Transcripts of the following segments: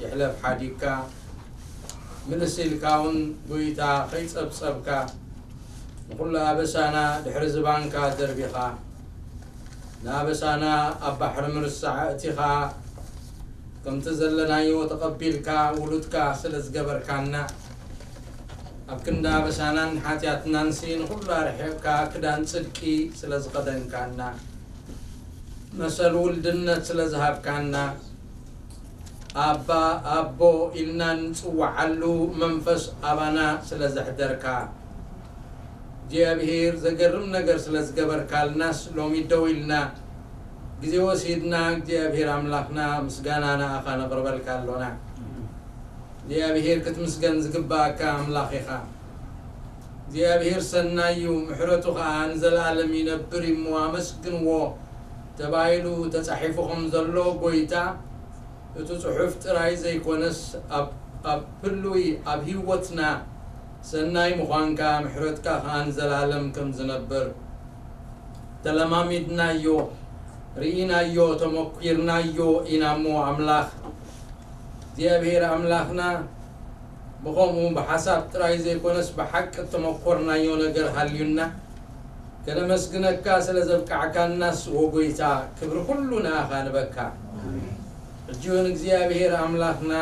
ይሕለፍ ሓዲግካ፣ ምልስ ኢልካ እውን ጎይታ ከይጸብጸብካ፣ ንኹሉ ኣበሳና ድሕሪ ዝባንካ ደርቢኻ፣ ንኣበሳና ኣብ ባሕሪ ምርሳዕ እቲኻ፣ ከምቲ ዘለናዮ ተቐቢልካ ውሉድካ ስለ ዝገበርካና፣ ኣብ ክንዲ ኣበሳናን ሓጢኣትናንሲ ንኹሉ ኣርሒቕካ ክዳን ጽድቂ ስለ ዝኸደንካና፣ መሰል ውልድነት ስለ ዝሃብካና፣ ኣባ፣ ኣቦ ኢልና ንጽውዓሉ መንፈስ ኣባና ስለ ዘሕደርካ፣ እግዚኣብሄር ዘገርም ነገር ስለ ዝገበርካልናስ ሎሚ ደው ኢልና፣ ግዜ ወሲድና እግዚኣብሄር ኣምላኽና ምስጋና ንኣኻ ነቕርበልካ ኣሎና። እግዚኣብሄር ክትምስገን ዝግባኣካ ኣምላኽ ኢኻ። እግዚኣብሄር ሰናይ እዩ፣ ምሕረቱ ኸኣ ንዘለኣለም ይነብር እዩ እሞ ኣመስግንዎ ተባሂሉ ተጻሒፉ ከም ዘሎ፣ ጎይታ፣ እቲ ጽሑፍ ጥራይ ዘይኮነስ፣ ኣብ፣ ኣብ ህሉይ፣ ኣብ ህይወትና ሰናይ ምዃንካ፣ ምሕረትካ ኸኣ ንዘለኣለም ከም ዝነብር ተለማሚድናዮ፣ ርኢናዮ፣ ተመኲርናዮ ኢና እሞ፣ ኣምላኽ፣ እግዚኣብሄር ኣምላኽና፣ ብኸምኡ ብሓሳብ ጥራይ ዘይኮነስ ብሓቂ እተመኮርናዮ ነገር ሃልዩና፣ ከነመስግነካ ስለ ዘብቃዕካናስ፣ ወጎይታ፣ ክብሪ ኩሉ ንኣኻ ንበካ። ሕጂ እውን እግዚኣብሄር ኣምላኽና፣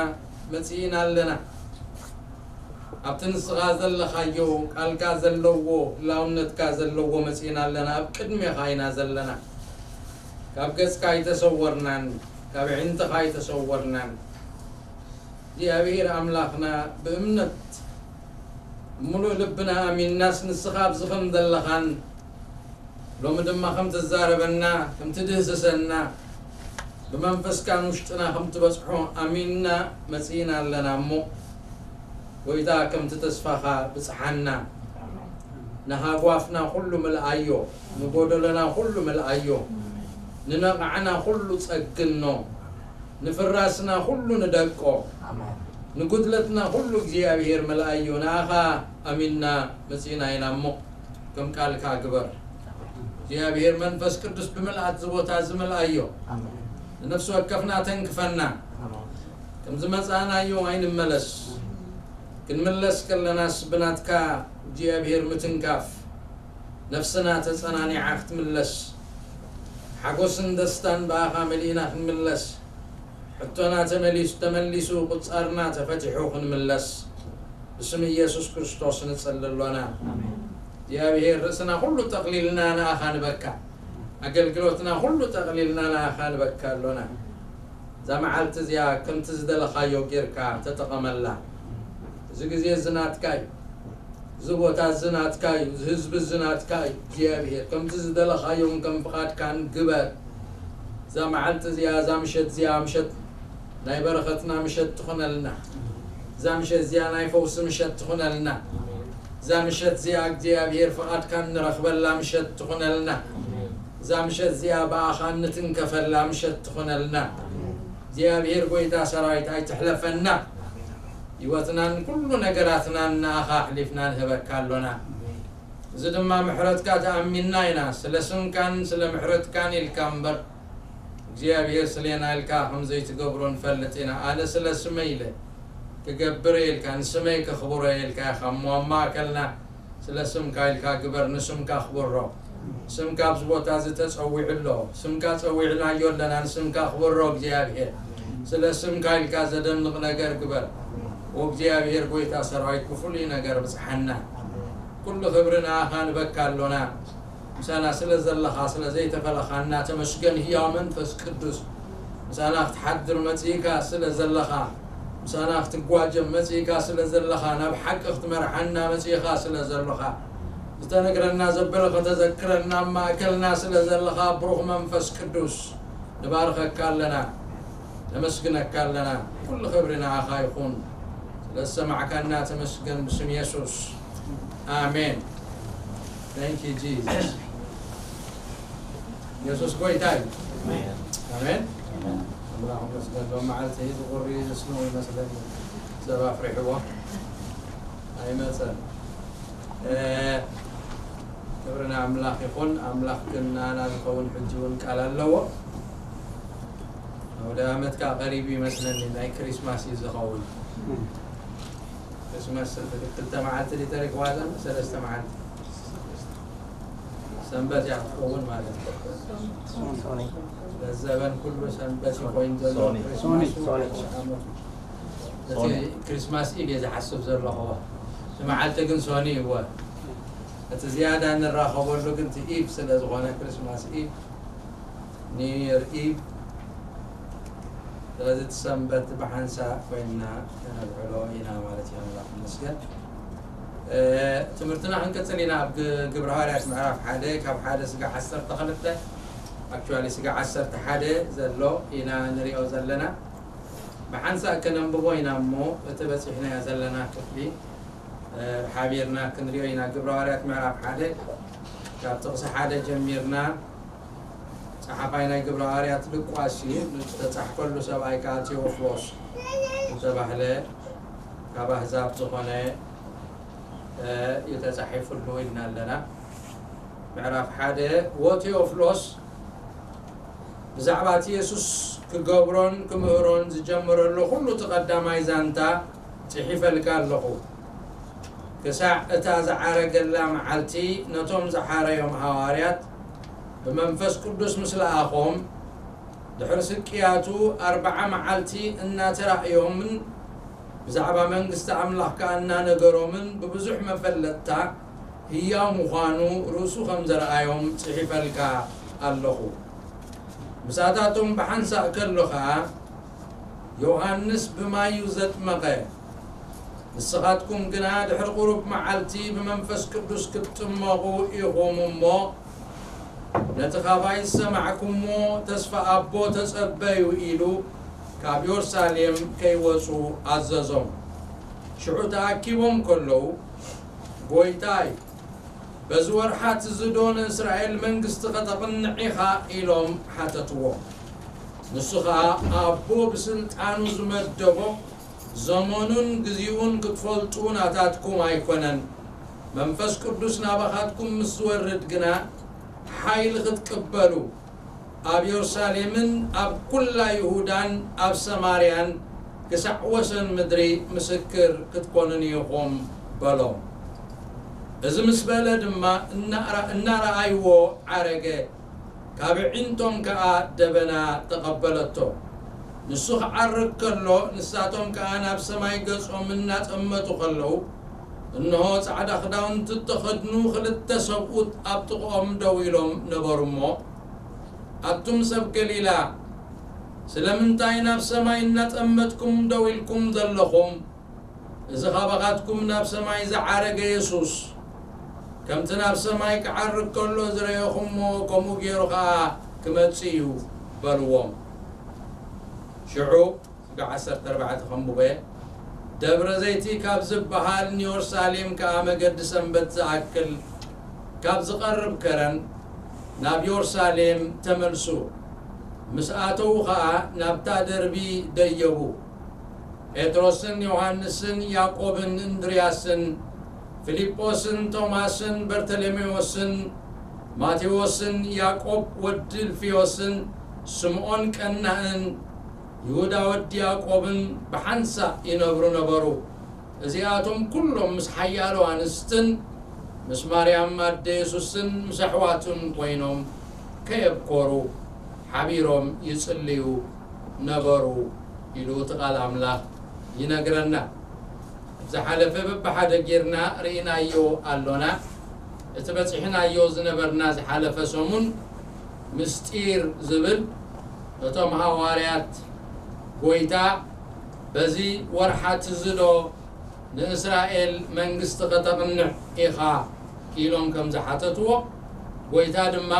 መጺእና ኣለና። ኣብቲ ንስኻ ዘለኻዮ፣ ቃልካ ዘለዎ፣ ህላውነትካ ዘለዎ መጺእና ኣለና። ኣብ ቅድሜኻ ኢና ዘለና። ካብ ገጽካ ኣይተሰወርናን፣ ካብ ኣዒንትኻ ኣይተሰወርናን። እግዚኣብሄር ኣምላኽና፣ ብእምነት ብምሉእ ልብና ኣሚንናስ፣ ንስኻ ኣብዚ ከም ዘለኻን ሎሚ ድማ ከም ትዛረበና፣ ከም ትድህስሰና፣ ብመንፈስካ ንውሽጥና ከም ትበጽሖ ኣሚንና መጺእና ኣለና እሞ፣ ጎይታ፣ ከምቲ ተስፋኻ ብጽሓና። ንሃጓፍና ኩሉ ምልኣዮ፣ ንጎደሎና ኩሉ ምልኣዮ፣ ንነቓዕና ኩሉ ጸግኖ፣ ንፍራስና ኩሉ ንደቆ፣ ኣሜን። ንጉድለትና ኩሉ እግዚኣብሄር ምልኣዮ። ንኣኻ ኣሚንና መጺእና ኢና እሞ፣ ከም ቃልካ ግበር። እግዚኣብሄር መንፈስ ቅዱስ ብምልኣት እዚ ቦታ እዚ ምልኣዮ። ኣሜን። ንነፍሲ ወከፍና ተንክፈና። ኣሜን። ከም ዝመጻእናዮ ኣይንመለስ። ክንምለስ ከለናስ ብናትካ እግዚኣብሄር ምትንካፍ፣ ነፍስና ተጸናኒዓ ክትምለስ፣ ሓጎስን ደስታን ብኣኻ መሊእና ክንምለስ፣ ሕቶና ተመሊሱ፣ ተመሊሱ፣ ቁጻርና ተፈቲሑ ክንምለስ፣ ብስም ኢየሱስ ክርስቶስ ንጸሊ ኣሎና። ኣሜን። እግዚኣብሄር፣ ርእስና ኩሉ ጠቕሊልና ንኣኻ ንበካ። ኣገልግሎትና ኩሉ ጠቕሊልና ንኣኻ ንበካ ኣሎና። እዛ መዓልቲ እዚኣ ከምቲ ዝደለኻዮ ጌርካ ተጠቐመላ። እዚ ግዜ እዚ ናትካ እዩ። እዚ ቦታ እዚ ናትካ እዩ። እዚ ህዝቢ እዚ ናትካ እዩ። እግዚኣብሄር፣ ከምቲ ዝደለኻዮን ከም ፍቓድካን ግበር። እዛ መዓልቲ እዚኣ፣ እዛ ምሸት እዚኣ፣ ምሸት ናይ በረኸትና ምሸት ትኹነልና። እዛ ምሸት እዚኣ ናይ ፈውሲ ምሸት ትኹነልና። እዛ ምሸት እዚኣ እግዚኣብሔር ፍቓድካ እንረኽበላ ምሸት ትኹነልና። እዛ ምሸት እዚኣ ብኣኻ እንትንከፈላ ምሸት ትኹነልና። እግዚኣብሔር ጎይታ ሰራዊት ኣይትሕለፈና። ህይወትናን ኩሉ ነገራትናን ንኣኻ ኣሕሊፍና ንህበካ ኣሎና። እዚ ድማ ምሕረትካ ተኣሚንና ኢና። ስለ ስምካን ስለ ምሕረትካን ኢልካ እምበር እግዚኣብሔር ስሌና ኢልካ ከም ዘይትገብሮ ንፈልጥ ኢና። ኣነ ስለ ስመይ ኢለ ክገብር እየ ኢልካ፣ ንስመይ ከኽብሮ እየ ኢልካ ኢኻ እሞ ኣብ ማእከልና ስለ ስምካ ኢልካ ግበር፣ ንስምካ ኣኽብሮ። ስምካ ኣብዚ ቦታ እዚ ተጸዊዑ ኣሎ። ስምካ ጸዊዕናዮ ኣለና፣ ንስምካ ኣኽብሮ እግዚኣብሔር። ስለ ስምካ ኢልካ ዘደንቕ ነገር ግበር። ወእግዚኣብሔር ጎይታ ሰራዊት ብፍሉይ ነገር ብጽሓና። ኩሉ ክብሪ ንኣኻ ንበካ ኣሎና። ምሳና ስለ ዘለኻ፣ ስለ ዘይተፈለኻና ተመስገን። ህያው መንፈስ ቅዱስ ምሳና ክትሓድር መጺእካ ስለ ዘለኻ፣ ምሳና ክትጓጀም መጺእካ ስለ ዘለኻ፣ ናብ ሓቂ ክትመርሓና መጺእኻ ስለ ዘለኻ፣ ዝተነግረና ዘበለ ከተዘክረና ኣብ ማእከልና ስለ ዘለኻ፣ ብሩኽ መንፈስ ቅዱስ ንባርኸካ ኣለና፣ ነመስግነካ ኣለና። ኩሉ ክብሪ ንዓኻ ይኹን። ስለ ዝሰማዕካና ተመስገን ብስም የሱስ። ኣሜን። Thank you, Jesus. የሱስ ጎይታ እዩ። ኣሜን። ኣምላኽ ይመስገን። ሎም መዓልቲ እዚ ቁሪ ዝስንቑ ይመስለኒ። ሰብ ኣፍሪሕዎ ኣይመጸን። እ፣ ክብሪ ንኣምላኽ ይኹን። ኣምላኽ ግን ንኣና ዝኸውን ሕጂ እውን ቃል ኣለዎ። ወደ ዓመት ከዓ ቀሪቡ ይመስለኒ። ናይ ክሪስማስ እዩ ዝኸውን። ክሪስማስ ክልተ መዓልቲ ድዩ ተሪኽዋ ዘላ? ሰለስተ መዓልቲ። ሰንበት እያ ክትኸውን ማለት እዩ። ሶኒ በዘበን ኩሉ ሰንበት ኮይኑ ዘሎ ሶኒ። ክሪስማስ ሶኒ። ዓመቱ። እቲ ሶኒ። ክሪስማስ ኢቭ እየ ዝሓስብ ዘለኹ። እቲ መዓልቲ ግን ሶኒ እወ። እቲ ዝያዳ እንራኸበሉ ግን እቲ ኢቭ ስለ ዝኾነ ክሪስማስ ኢቭ፣ ኒው ይር ኢቭ፣ ስለዚ እቲ ሰንበት ብሓንሳእ ኮይንና ከነብዕሎ ኢና ማለት እዩ። ኣምላኽ ይመስገን። እ፣ ትምህርትና ክንቅጽል ኢና። ኣብ ግ-፣ ግብረ ሃዋርያት ምዕራፍ ሓደ ካብ ሓደ ስጋዕ ዓሰርተ ክልተ፣ ኣክቹዋሊ ስጋዕ ዓሰርተ ሓደ ዘሎ ኢና ንሪኦ ዘለና። ብሓንሳእ ከነንብቦ ኢና እሞ እቲ በጺሕናዮ ዘለና ክፍሊ፣ እ፣ ሓቢርና ክንሪኦ ኢና። ግብረ ሃዋርያት ምዕራፍ ሓደ ካብ ጥቕሲ ሓደ ጀሚርና፣ ጸሓፋይ ናይ ግብረ ሃዋርያት ሉቃስ እዩ። ዝተጻሕፈሉ ሰብኣይ ከኣ ቴዎፍሎስ ዝተባህለ ካብ ኣህዛብ ዝኾነ፣ እ፣ እዩ ተጻሒፉሉ ኢልና ኣለና። ምዕራፍ ሓደ፣ ወቴዎፍሎስ ብዛዕባ እቲ የሱስ ክገብሮን ክምህሮን ዝጀመረሉ ኩሉ እቲ ቀዳማይ ዛንታ ጽሒፈልካ ኣለኹ። ክሳዕ እታ ዝዓረገላ መዓልቲ ነቶም ዝሓረዮም ሃዋርያት ብመንፈስ ቅዱስ ምስ ለኣኾም፣ ድሕሪ ስቅያቱ ኣርብዓ መዓልቲ እናተራእዮምን ብዛዕባ መንግስቲ ኣምላኽ ከኣ እናነገሮምን ብብዙሕ መፈለጥታ ህያው ምዃኑ ርእሱ ከም ዘርኣዮም ጽሒፈልካ ኣለኹ። ምሳታቶም ብሓንሳእ ከሎ ኸኣ፣ ዮሃንስ ብማይ እዩ ዘጥመቐ፣ ንስኻትኩም ግና ድሕሪ ቁሩብ መዓልቲ ብመንፈስ ቅዱስ ክትጥመቑ ኢኹም እሞ፣ ነቲ ካባይ ዝሰማዕኩሞ ተስፋ ኣቦ ተጸበዩ ኢሉ ካብ ዮርሳሌም ከይወጹ ኣዘዞም። ሽዑ ተኣኪቦም ከለዉ፣ ጎይታይ፣ በዚ ወርሓት እዚ ዶ ንእስራኤል መንግስቲ ከተቕንዕ ኢኻ? ኢሎም ሓተትዎ። ንሱ ኸኣ ኣቦ ብስልጣኑ ዝመደቦ ዘመኑን ግዜኡን ክትፈልጡ ናታትኩም ኣይኮነን። መንፈስ ቅዱስ ናባኻትኩም ምስ ዝወርድ ግና ሓይሊ ክትቅበሉ፣ ኣብ የሩሳሌምን ኣብ ኩላ ይሁዳን ኣብ ሰማርያን ክሳዕ ወሰን ምድሪ ምስክር ክትኮኑኒ ኢኹም በሎም። እዚ ምስ በለ ድማ እናራ-፣ እናረኣይዎ ዓረገ፣ ካብ ኣዒንቶም ከኣ ደበና ተቐበለቶ። ንሱ ክዓርግ ከሎ፣ ንሳቶም ከኣ ናብ ሰማይ ገጾም እናጠመቱ ከለዉ፣ እንሆ፣ ጻዕዳ ክዳውንቲ እተኸድኑ ክልተ ሰብኡት ኣብ ጥቕኦም ደው ኢሎም ነበሩ እሞ፣ ኣቱም ሰብ ገሊላ፣ ስለምንታይ ናብ ሰማይ እናጠመትኩም ደው ኢልኩም ዘለኹም? እዚ ኻባኻትኩም ናብ ሰማይ ዝዓረገ የሱስ፣ ከምቲ ናብ ሰማይ ክዓርግ ከሎ ዝረኤኹሞ፣ ከምኡ ገይሩ ኸኣ ክመጽእ እዩ በልዎም። ሽዑ ስጋዕ ዓሰርተ ኣርባዕተ ከንብቦ እየ። ደብረ ዘይቲ ካብ ዝበሃል ንዮርሳሌም ከኣ መገዲ ሰንበት ዝኣክል ካብ ዝቐርብ ከረን ናብ ዮርሳሌም ተመልሱ። ምስ ኣተዉ ኸኣ ናብታ ደርቢ ደየቡ። ጴጥሮስን ዮሃንስን ያዕቆብን እንድርያስን ፊልጶስን ቶማስን በርተሎሜዎስን ማቴዎስን ያዕቆብ ወዲ እልፍዮስን ስምዖን ቀናእን ይሁዳ ወዲ ያዕቆብን ብሓንሳእ ይነብሩ ነበሩ። እዚኣቶም ኩሎም ምስ ሓያሎ ኣንስትን ምስ ማርያም ኣደ የሱስን ምስ ኣሕዋቱን ኮይኖም ከየብኮሩ ሓቢሮም ይጽልዩ ነበሩ ኢሉ እቲ ቃል ኣምላኽ ይነግረና። ዝሓለፈ በብሓደ ጌርና ርኢናዮ ኣሎና። እቲ በጺሕናዮ ዝነበርና ዝሓለፈ ሰሙን ምስጢር ዝብል፣ እቶም ሃዋርያት ጎይታ በዚ ወርሓት እዚ ዶ ንእስራኤል መንግስቲ ከተቕንዕ ኢኻ ኢሎም ከም ዝሓተትዎ፣ ጎይታ ድማ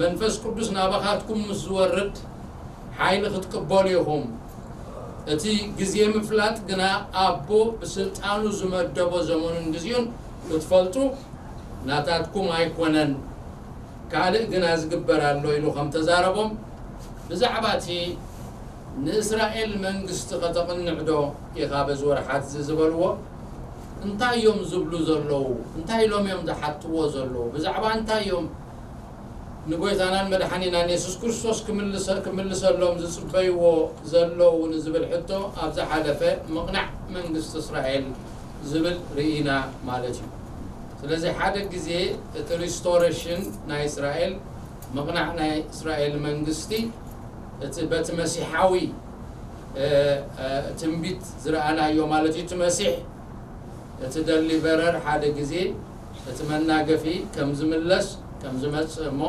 መንፈስ ቅዱስ ናባኻትኩም ምስ ዝወርድ ሓይሊ ክትቅበሉ ኢኹም። እቲ ግዜ ምፍላጥ ግና ኣቦ ብስልጣኑ ዝመደቦ ዘመኑን ግዜኡን ክትፈልጡ ናታትኩም ኣይኮነን፣ ካልእ ግና ዝግበር ኣሎ ኢሉ ከም ተዛረቦም፣ ብዛዕባ እቲ ንእስራኤል መንግስቲ ከተቕንዕ ዶ ኢኻ በዚ ወርሓት እዚ ዝበልዎ፣ እንታይ እዮም ዝብሉ ዘለዉ? እንታይ ኢሎም እዮም ዝሓትዎ ዘለዉ? ብዛዕባ እንታይ እዮም ንጎይታናን መድሓኒናን የሱስ ክርስቶስ ክምልሰ-፣ ክምልሰሎም ዝጽበይዎ ዘለዉ ንዝብል ሕቶ ኣብ ዝሓለፈ ምቕናዕ መንግስቲ እስራኤል ዝብል ርኢና ማለት እዩ። ስለዚ ሓደ ግዜ እቲ ሪስቶሬሽን ናይ እስራኤል፣ ምቕናዕ ናይ እስራኤል መንግስቲ፣ እቲ በቲ መሲሓዊ፣ እ፣ እ፣ ትንቢት ዝረኣናዮ ማለት እዩ። እቲ መሲሕ፣ እቲ ደሊቨረር ሓደ ግዜ እቲ መናገፊ ከም ዝምለስ፣ ከም ዝመጽእ፣ እሞ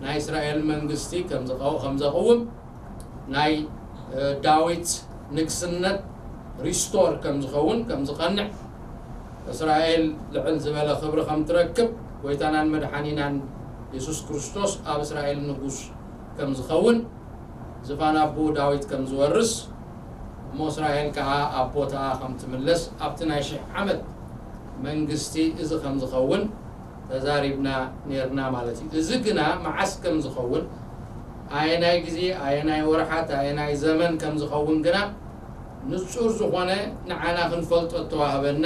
ናይ እስራኤል መንግስቲ ከም ዝቐው-፣ ከም ዘቕውም፣ ናይ፣ እ፣ ዳዊት ንግስነት ሪስቶር ከም ዝኸውን፣ ከም ዝቐንዕ፣ እስራኤል ልዕል ዝበለ ክብሪ ከም ትረክብ፣ ጎይታናን መድሓኒናን የሱስ ክርስቶስ ኣብ እስራኤል ንጉስ ከም ዝኸውን፣ ዝፋን ኣቦኡ ዳዊት ከም ዝወርስ፣ እሞ እስራኤል ከኣ ኣብ ቦታኣ ከም ትምለስ፣ ኣብቲ ናይ ሽሕ ዓመት መንግስቲ እዚ ከም ዝኸውን ተዛሪብና ኔርና ማለት እዩ። እዚ ግና መዓስ ከም ዝኸውን፣ ኣየናይ ግዜ፣ ኣየናይ ወርሓት፣ ኣየናይ ዘመን ከም ዝኸውን ግና ንጹር ዝኾነ ንዓና ክንፈልጦ እተዋህበና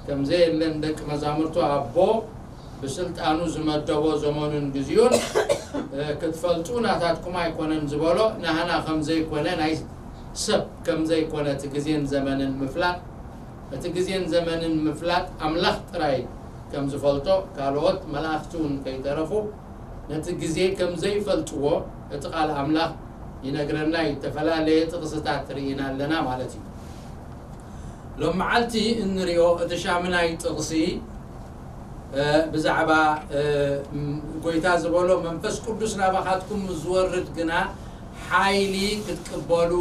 ከም ዘየለን ደቂ መዛሙርቱ ኣቦ ብስልጣኑ ዝመደቦ ዘመኑን ግዜኡን፣ እ፣ ክትፈልጡ ናታትኩም ኣይኮነን ዝበሎ፣ ናህና ከም ዘይኮነ፣ ናይ ሰብ ከም ዘይኮነ እቲ ግዜን ዘመንን ምፍላጥ፣ እቲ ግዜን ዘመንን ምፍላጥ ኣምላኽ ጥራይ ከም ዝፈልጦ፣ ካልኦት መላእኽቲ እውን ከይተረፉ ነቲ ግዜ ከም ዘይፈልጥዎ እቲ ቃል ኣምላኽ ይነግረና እዩ። ዝተፈላለየ ጥቕስታት ርኢና ኣለና ማለት እዩ። ሎም መዓልቲ እንሪኦ እቲ ሻምናይ ጥቕሲ፣ እ፣ ብዛዕባ፣ እ፣ ም-፣ ጎይታ ዝበሎ፣ "መንፈስ ቅዱስ ናባኻትኩም ምስ ዝወርድ ግና ሓይሊ ክትቅበሉ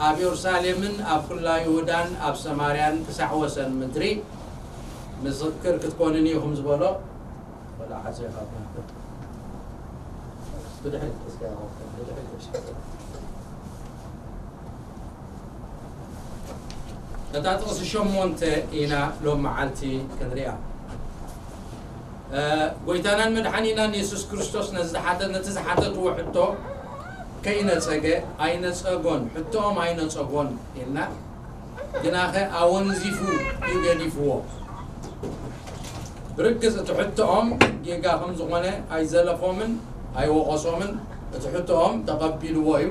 ኣብ የሩሳሌምን ኣብ ኩላ ይሁዳን ኣብ ሰማርያን ክሳዕ ወሰን ምድሪ ምስክር ክትኮኑኒ ኢኹም" ዝበሎ፣ ወላ ሓፂር ካብ ብድሕሪት እስከ ብድሕሪት እታ ጥቕሲ ሸሞንተ ኢና ሎም መዓልቲ ክንሪኣ። እ፣ ጎይታናን መድሓኒናን የሱስ ክርስቶስ ነዚ ዝሓተ-፣ ነቲ ዝሓተትዎ ሕቶ ከይነጸገ፣ ኣይነጸጎን፣ ሕቶኦም ኣይነጸጎን ኢልና፣ ግናኸ ኣወንዚፉ እዩ ገዲፍዎ። ብርግጽ እቲ ሕቶኦም ጌጋ ከም ዝኾነ ኣይዘለፎምን ኣይወቐሶምን፣ እቲ ሕቶኦም ተቐቢልዎ እዩ።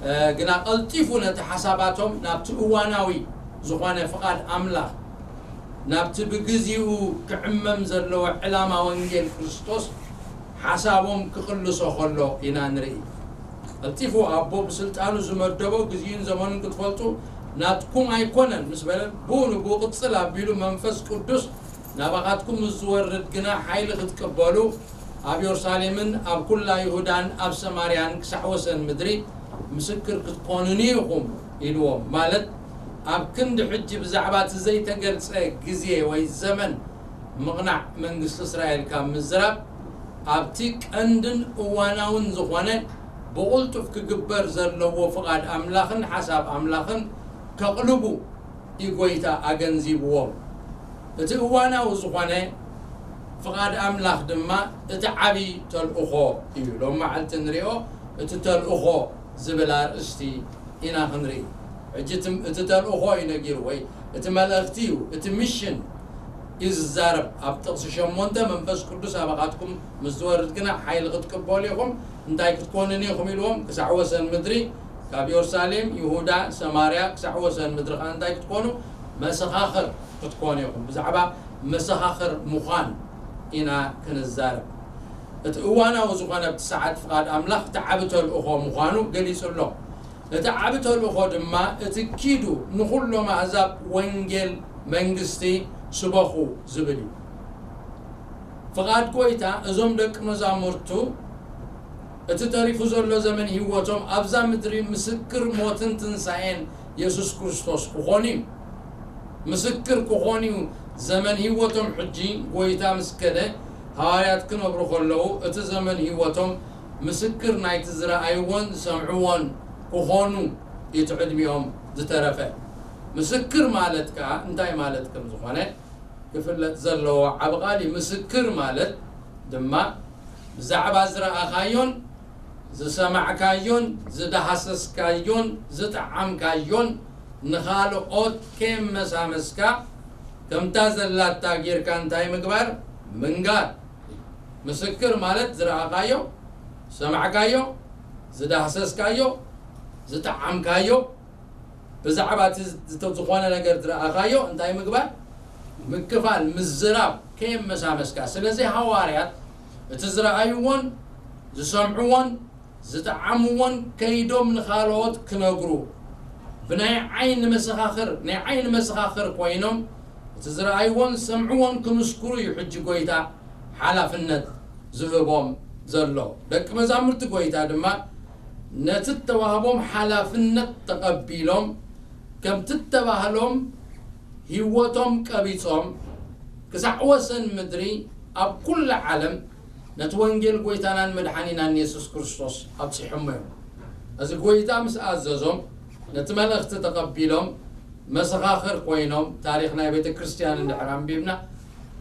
እ፣ ግና ቀልጢፉ ነቲ ሓሳባቶም ናብቲ እዋናዊ ዝኾነ ፍቓድ ኣምላኽ፣ ናብቲ ብግዜኡ ክዕመም ዘለዎ ዕላማ ወንጌል ክርስቶስ ሓሳቦም ክቕልሶ ከሎ ኢና ንርኢ። ቀልጢፉ ኣቦ ብስልጣኑ ዝመደቦ ግዜኡን ዘመኑን ክትፈልጡ ናትኩም ኣይኮነን ምስ በለ፣ ብኡ ንብኡ ቅጽል ኣቢሉ መንፈስ ቅዱስ ናባኻትኩም ምስ ዝወርድ ግና ሓይሊ ክትቅበሉ ኣብ የሩሳሌምን ኣብ ኩላ ይሁዳን ኣብ ሰማርያን ክሳዕ ወሰን ምድሪ ምስክር ክትኮኑኒ ኢኹም ኢልዎም። ማለት ኣብ ክንዲ ሕጂ ብዛዕባ እቲ ዘይተገልጸ ግዜ ወይ ዘመን ምቕናዕ መንግስቲ እስራኤል ካብ ምዝራብ፣ ኣብቲ ቀንድን እዋናውን ዝኾነ ብቕልጡፍ ክግበር ዘለዎ ፍቓድ ኣምላኽን ሓሳብ ኣምላኽን ከቕልቡ እዩ ጎይታ ኣገንዚብዎም። እቲ እዋናዊ ዝኾነ ፍቓድ ኣምላኽ ድማ እቲ ዓብዪ ተልእኾ እዩ። ሎም መዓልቲ ንሪኦ እቲ ተልእኾ ዝብል ኣርእስቲ ኢና ክንርኢ። ሕጂ እቲ፣ እቲ ተልእኾ እዩ ነጊሩ፣ ወይ እቲ መልእኽቲ እዩ፣ እቲ ሚሽን እዩ ዝዛረብ። ኣብ ጥቕሲ ሸሞንተ፣ "መንፈስ ቅዱስ ኣባኻትኩም ምስ ዝወርድ ግና ሓይሊ ክትቅበሉ ኢኹም፣ እንታይ ክትኮኑኒ ኢኹም?" ኢልዎም። ክሳዕ ወሰን ምድሪ፣ ካብ የሩሳሌም፣ ይሁዳ፣ ሰማርያ፣ ክሳዕ ወሰን ምድሪ ኸዓ እንታይ ክትኮኑ? መሰኻኽር ክትኮኑ ኢኹም። ብዛዕባ መሰኻኽር ምዃን ኢና ክንዛረብ። እቲ እዋናዊ ዝኾነ ኣብቲ ሰዓት ፍቓድ ኣምላኽ እቲ ዓቢ ተልእኾ ምዃኑ ገሊጹ ኣሎ። እቲ ዓቢ ተልእኾ ድማ እቲ ኪዱ ንኹሎም ኣህዛብ ወንጌል መንግስቲ ስበኹ ዝብል እዩ። ፍቓድ ጎይታ እዞም ደቂ መዛሙርቱ እቲ ተሪፉ ዘሎ ዘመን ህይወቶም ኣብዛ ምድሪ ምስክር ሞትን ትንሳኤን የሱስ ክርስቶስ ክኾኑ እዩ። ምስክር ክኾኑ እዩ። ዘመን ህይወቶም ሕጂ ጎይታ ምስ ከደ ሃዋርያት ክነብሩ ከለዉ እቲ ዘመን ህይወቶም ምስክር ናይቲ ዝረኣይዎን ዝሰምዕዎን ክኾኑ እዩ እቲ ዕድሚኦም ዝተረፈ። ምስክር ማለት ከኣ እንታይ ማለት ከም ዝኾነ ክፍለጥ ዘለዎ ዓቢ ቃል እዩ። ምስክር ማለት ድማ ብዛዕባ ዝረኣኻዮን ዝሰማዕካዮን ዝዳሃሰስካዮን ዝጠዓምካዮን ንኻልኦት ከየመሳመስካ ከምታ ዘላታ ጌርካ እንታይ ምግባር? ምንጋር። ምስክር ማለት ዝረኣኻዮ፣ ዝሰማዕካዮ፣ ዝዳህሰስካዮ፣ ዝጠዓምካዮ፣ ብዛዕባ እቲ ዝተ-፣ ዝኾነ ነገር ዝረኣኻዮ እንታይ ምግባር? ምክፋል፣ ምዝራብ፣ ከየመሳመስካ። ስለዚ ሃዋርያት እቲ ዝረኣይዎን ዝሰምዕዎን ዝጠዓምዎን ከይዶም ንኻልኦት ክነግሩ፣ ብናይ ዓይኒ መሰኻኽር፣ ናይ ዓይኒ መሰኻኽር ኮይኖም እቲ ዝረኣይዎን ዝሰምዕዎን ክምስክሩ እዩ ሕጂ ጎይታ ሓላፍነት ዝህቦም ዘሎ። ደቂ መዛሙርቲ ጎይታ ድማ ነቲ እተዋህቦም ሓላፍነት ተቐቢሎም፣ ከምቲ እተባህሎም ህይወቶም ቀቢጾም፣ ክሳዕ ወሰን ምድሪ ኣብ ኩላ ዓለም ነቲ ወንጌል ጎይታናን መድሓኒናን የሱስ ክርስቶስ ኣብጺሖሞ እዮም። እዚ ጎይታ ምስ ኣዘዞም፣ ነቲ መልእኽቲ ተቐቢሎም፣ መሰኻኽር ኮይኖም፣ ታሪኽ ናይ ቤተ ክርስቲያን እንድሕር ኣንቢብና፣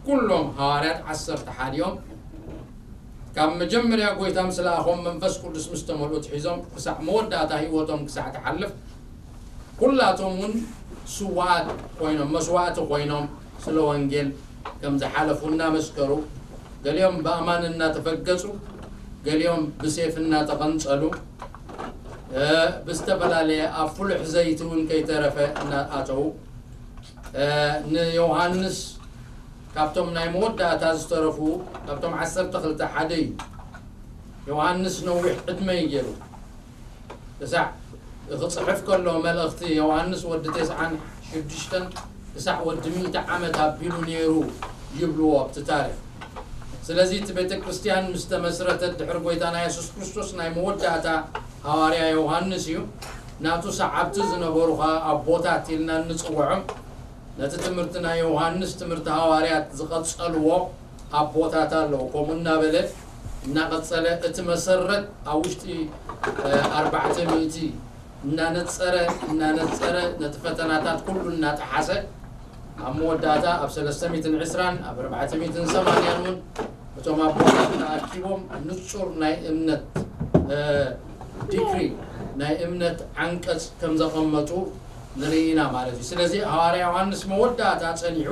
ኩሎም ሃዋርያት ዓሰርተ ሓደ እዮም። ካብ መጀመርያ ጎይታ ምስ ለኣኾም መንፈስ ቅዱስ ምስ ተመልኡ ኣትሒዞም፣ ክሳዕ መወዳእታ ህይወቶም ክሳዕ ትሓልፍ፣ ኩላቶም እውን ስዋኣት ኮይኖም፣ መስዋእቲ ኮይኖም ስለ ወንጌል ከም ዝሓለፉ እናመስከሩ፣ ገሊኦም ብኣእማን እናተፈገጹ፣ ገሊኦም ብሴፍ እናተቐንጸሉ፣ እ፣ ብዝተፈላለየ ኣብ ፍሉሕ ዘይቲ እውን ከይተረፈ እናኣተዉ፣ እ፣ ንዮሃንስ ካብቶም ናይ መወዳእታ ዝተረፉ፣ ካብቶም ዓሰርተ ክልተ ሓደ እዩ። ዮሃንስ ነዊሕ ዕድመ እዩ ገይሩ። ክሳዕ ክጽሕፍ ከሎ መልእኽቲ ዮሃንስ ወዲ ተስዓን ሽዱሽተን ክሳዕ ወዲ ሚእቲ ዓመት ኣቢሉ ነይሩ ይብልዎ ኣብቲ ታሪኽ። ስለዚ እቲ ቤተ ክርስቲያን ምስ ተመስረተት ድሕሪ ጎይታና የሱስ ክርስቶስ ናይ መወዳእታ ሃዋርያ ዮሃንስ እዩ። ናቱ ሰዓብቲ ዝነበሩ ኸኣ ኣቦታት ኢልና እንጽውዖም ነቲ ትምህርቲ ናይ ዮሃንስ ትምህርቲ ሃዋርያት ዝቐጸልዎ ኣቦታት ኣለዉ። ከምኡ እናበለ እናቐጸለ እቲ መሰረት ኣብ ውሽጢ፣ እ፣ ኣርባዕተ ሚእቲ እናነጸረ፣ እናነጸረ ነቲ ፈተናታት ኩሉ እናጠሓሰ ኣብ መወዳእታ ኣብ ሰለስተ ሚእትን ዕስራን ኣብ ኣርባዕተ ሚእትን ሰማንያን እውን እቶም ኣቦታት ተኣኪቦም ንጹር ናይ እምነት፣ እ፣ ዲግሪ ናይ እምነት ዓንቀጽ ከም ዘቐመጡ ንርኢ ኢና ማለት እዩ። ስለዚ ሃዋርያ ዮሃንስ መወዳእታ ጸኒሑ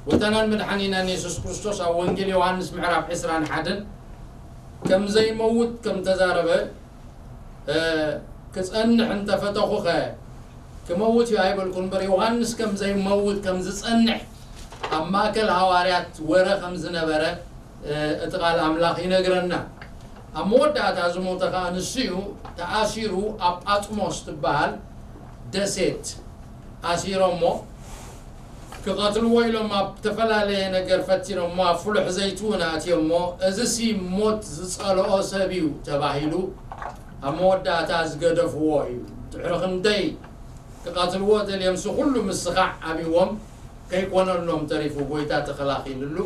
ጎይታናን መድሓኒናን የሱስ ክርስቶስ ኣብ ወንጌል ዮሃንስ ምዕራፍ ዕስራን ሓደን ከም ዘይመውት ከም ተዛረበ፣ እ፣ ክጸንሕ እንተፈተኹኸ ክመውት እዩ ኣይበልኩን እምበር፣ ዮሃንስ ከም ዘይመውት ከም ዝጸንሕ ኣብ ማእከል ሃዋርያት ወረ ከም ዝነበረ፣ እ፣ እቲ ቃል ኣምላኽ ይነግረና። ኣብ መወዳእታ ዝሞተ ኸኣ ንሱ እዩ። ተኣሲሩ ኣብ ጳጥሞስ ትበሃል ደሴት ኣሲሮሞ ክቐትልዎ ኢሎም ኣብ ዝተፈላለየ ነገር ፈቲኖሞ ኣብ ፍሉሕ ዘይቲ እውን ኣትዮሞ፣ እዚ ሲ ሞት ዝጸልኦ ሰብ እዩ ተባሂሉ ኣብ መወዳእታ ዝገደፍዎ እዩ። ድሕሪ ክንደይ ክቐትልዎ ደልዮም፣ እዚ ኩሉ ምስኻዕ ኣብዎም ከይኮነሎም ተሪፉ ጎይታ ተኸላኺልሉ።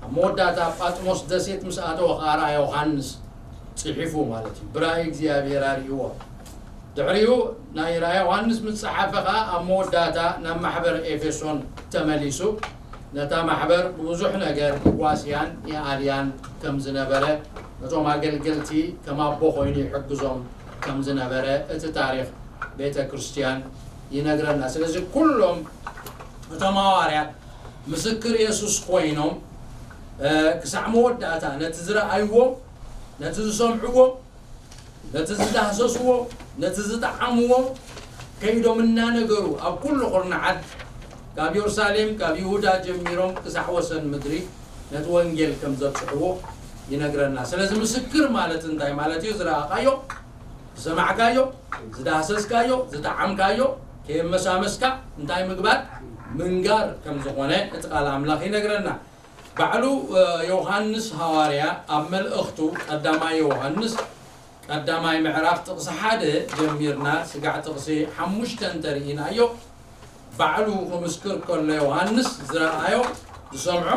ኣብ መወዳእታ ኣብ ጳጥሞስ ደሴት ምስ ኣተወ ኸኣ ረኣ ዮሃንስ ጽሒፉ ማለት እዩ። ብራእይ እግዚኣብሔር ኣርእይዎ። ድሕሪኡ ናይ ራእይ ዮሃንስ ምስ ጸሓፈ ኸኣ ኣብ መወዳእታ ናብ ማሕበር ኤፌሶን ተመሊሱ ነታ ማሕበር ብብዙሕ ነገር ይዋስያን ይኣልያን ከም ዝነበረ፣ ነቶም ኣገልገልቲ ከም ኣቦ ኮይኑ ይሕግዞም ከም ዝነበረ እቲ ታሪኽ ቤተ ክርስቲያን ይነግረና። ስለዚ ኩሎም እቶም ሃዋርያት ምስክር የሱስ ኮይኖም፣ እ፣ ክሳዕ መወዳእታ ነቲ ዝረኣይዎ፣ ነቲ ዝሰምዕዎ፣ ነቲ ዝዳህሰስዎ፣ ነቲ ዝጠዓምዎ ከይዶም እናነገሩ ኣብ ኩሉ ኩርናዓት ካብ የሩሳሌም፣ ካብ ይሁዳ ጀሚሮም ክሳዕ ወሰን ምድሪ ነቲ ወንጌል ከም ዘብጽሕዎ ይነግረና። ስለዚ ምስክር ማለት እንታይ ማለት እዩ? ዝረኣኻዮ፣ ዝሰማዕካዮ፣ ዝዳህሰስካዮ፣ ዝጠዓምካዮ ከየመሳመስካ እንታይ ምግባር? ምንጋር ከም ዝኾነ እቲ ቃል ኣምላኽ ይነግረና። ባዕሉ፣ እ፣ ዮሃንስ ሃዋርያ ኣብ መልእኽቱ ቀዳማይ ዮሃንስ ቀዳማይ ምዕራፍ ጥቕሲ ሓደ ጀሚርና ስጋዕ ጥቕሲ ሓሙሽተ እንተርኢናዮ፣ ባዕሉ ክምስክር ከሎ ዮሃንስ ዝረኣዮ፣ ዝሰምዖ፣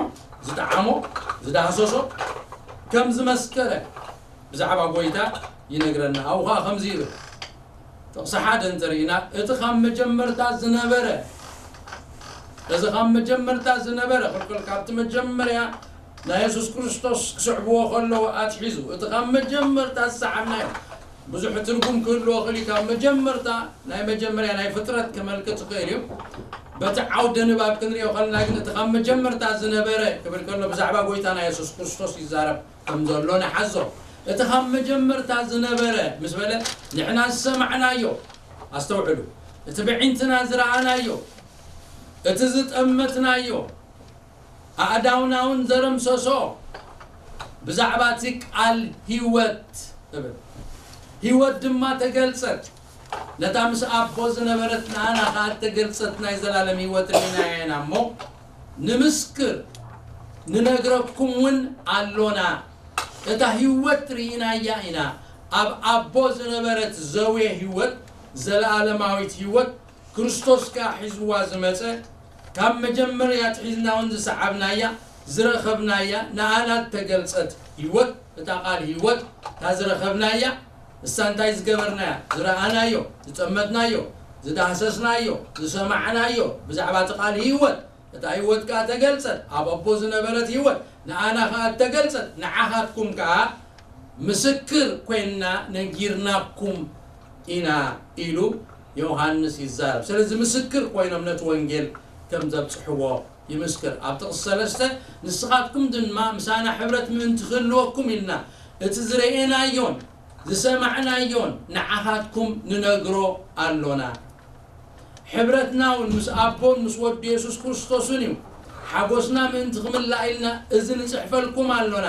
ዝጠዓሞ፣ ዝዳህሰሶ ከም ዝመስከረ ብዛዕባ ጎይታ ይነግረና። ኣብኡ ኸኣ ከምዚ ይብል፣ ጥቕሲ ሓደ እንተርኢና፣ እቲ ካብ መጀመርታ ዝነበረ፣ እዚ ካብ መጀመርታ ዝነበረ፣ ክልክል ካብቲ መጀመርያ ናይ የሱስ ክርስቶስ ክስዕብዎ ከለዉ ኣትሒዙ፣ እቲ ካብ መጀመርታ ዝሰዓብናዮ፣ ብዙሕ ትርጉም ክህልዎ ክእል እዩ። ካብ መጀመርታ፣ ናይ መጀመርያ ናይ ፍጥረት ከመልክት ይኽእል እዩ። በቲ ዓውደ ንባብ ክንሪኦ ከለና ግን እቲ ካብ መጀመርታ ዝነበረ ክብል ከሎ ብዛዕባ ጎይታና የሱስ ክርስቶስ ይዛረብ ከም ዘሎ ንሓዞ። እቲ ካብ መጀመርታ ዝነበረ ምስ በለ ንሕና ዝሰማዕናዮ፣ ኣስተውዕሉ፣ እቲ ብዒንትና ዝረኣናዮ፣ እቲ ዝጠመትናዮ፣ ኣእዳውና እውን ዘረምሰሶ ብዛዕባ እቲ ቃል ህይወት እብል። ህይወት ድማ ተገልጸት። ነታ ምስ ኣቦ ዝነበረት ንኣና ከኣ እተገልጸት ናይ ዘላለም ህይወት ርኢናያ ኢና እሞ፣ ንምስክር፣ ንነግረኩም እውን ኣሎና። እታ ህይወት ርኢናያ ኢና። ኣብ ኣቦ ዝነበረት ዘውየ ህይወት፣ ዘለኣለማዊት ህይወት፣ ክርስቶስ ከኣ ሒዝዋ ዝመጸ፣ ካብ መጀመርያ ኣትሒዝና እውን ዝሰዓብናያ፣ ዝረኸብናያ፣ ንኣና እተገልጸት ህይወት፣ እታ ቃል ህይወት፣ እታ ዝረኸብናያ፣ እሳ እንታይ ዝገበርናያ፣ ዝረኣናዮ፣ ዝጠመትናዮ፣ ዝዳህሰስናዮ፣ ዝሰማዕናዮ፣ ብዛዕባ እቲ ቃል ህይወት፣ እታ ህይወት ከኣ ተገልጸት፣ ኣብ ኣቦ ዝነበረት ህይወት፣ ንኣና ከኣ እተገልጸት፣ ንዓኻትኩም ከኣ ምስክር ኮይንና ነጊርናኩም ኢና ኢሉ ዮሃንስ ይዛረብ። ስለዚ ምስክር ኮይኖም ነቲ ወንጌል ከም ዘብጽሕዎ ይምስክር። ኣብ ጥቕሲ ሰለስተ፣ ንስኻትኩም ድማ ምሳና ሕብረት ምእንቲ ክህልወኩም ኢልና እቲ ዝረኤናዮን ዝሰማዕናዮን ንዓኻትኩም ንነግሮ ኣሎና። ሕብረትና እውን ምስ ኣቦን ምስ ወዱ የሱስ ክርስቶስን እዩ። ሓጎስና ምእንቲ ክምላእ ኢልና እዚ ንጽሕፈልኩም ኣሎና።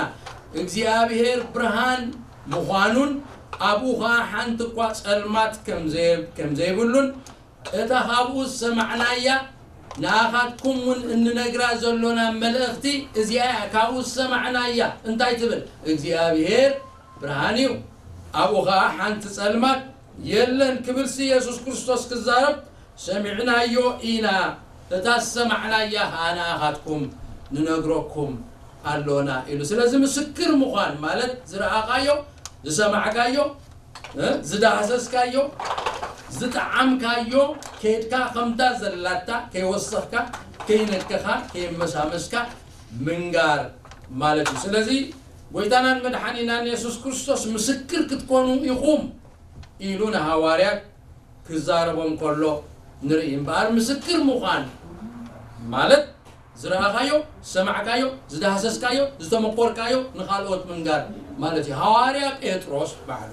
እግዚኣብሄር ብርሃን ምዃኑን ኣብኡ ኸኣ ሓንቲ እኳ ጸልማት ከም ዘየ-፣ ከም ዘይብሉን እታ ካብኡ ዝሰማዕናያ ንኣኻትኩም እውን እንነግራ ዘሎና መልእኽቲ እዚኣ እያ። ካብኡ ዝሰማዕናያ እንታይ ትብል? እግዚኣብሄር ብርሃን እዩ፣ ኣብኡ ኸኣ ሓንቲ ጸልማት የለን ክብልሲ የሱስ ክርስቶስ ክዛረብ ሰሚዕናዮ ኢና፣ እታ ዝሰማዕናያ ኸኣ ንኣኻትኩም ንነግረኩም ኣሎና ኢሉ። ስለዚ ምስክር ምዃን ማለት ዝረኣኻዮ፣ ዝሰማዕካዮ፣ እ፣ ዝዳህሰስካዮ፣ ዝጠዓምካዮ፣ ከይድካ ከምታ ዘላታ ከይወሰኽካ፣ ከይነከኻ፣ ከየመሳመስካ ምንጋር ማለት እዩ። ስለዚ ጎይታናን መድሓኒናን የሱስ ክርስቶስ ምስክር ክትኮኑ ኢኹም ኢሉ ንሃዋርያት ክዛረቦም ከሎ ንርኢ። እምበኣር ምስክር ምዃን ማለት ዝረኣኻዮ፣ ዝሰማዕካዮ፣ ዝዳህሰስካዮ፣ ዝተመቆርካዮ ንኻልኦት ምንጋር ማለት እዩ። ሃዋርያ ጴጥሮስ ባዕሉ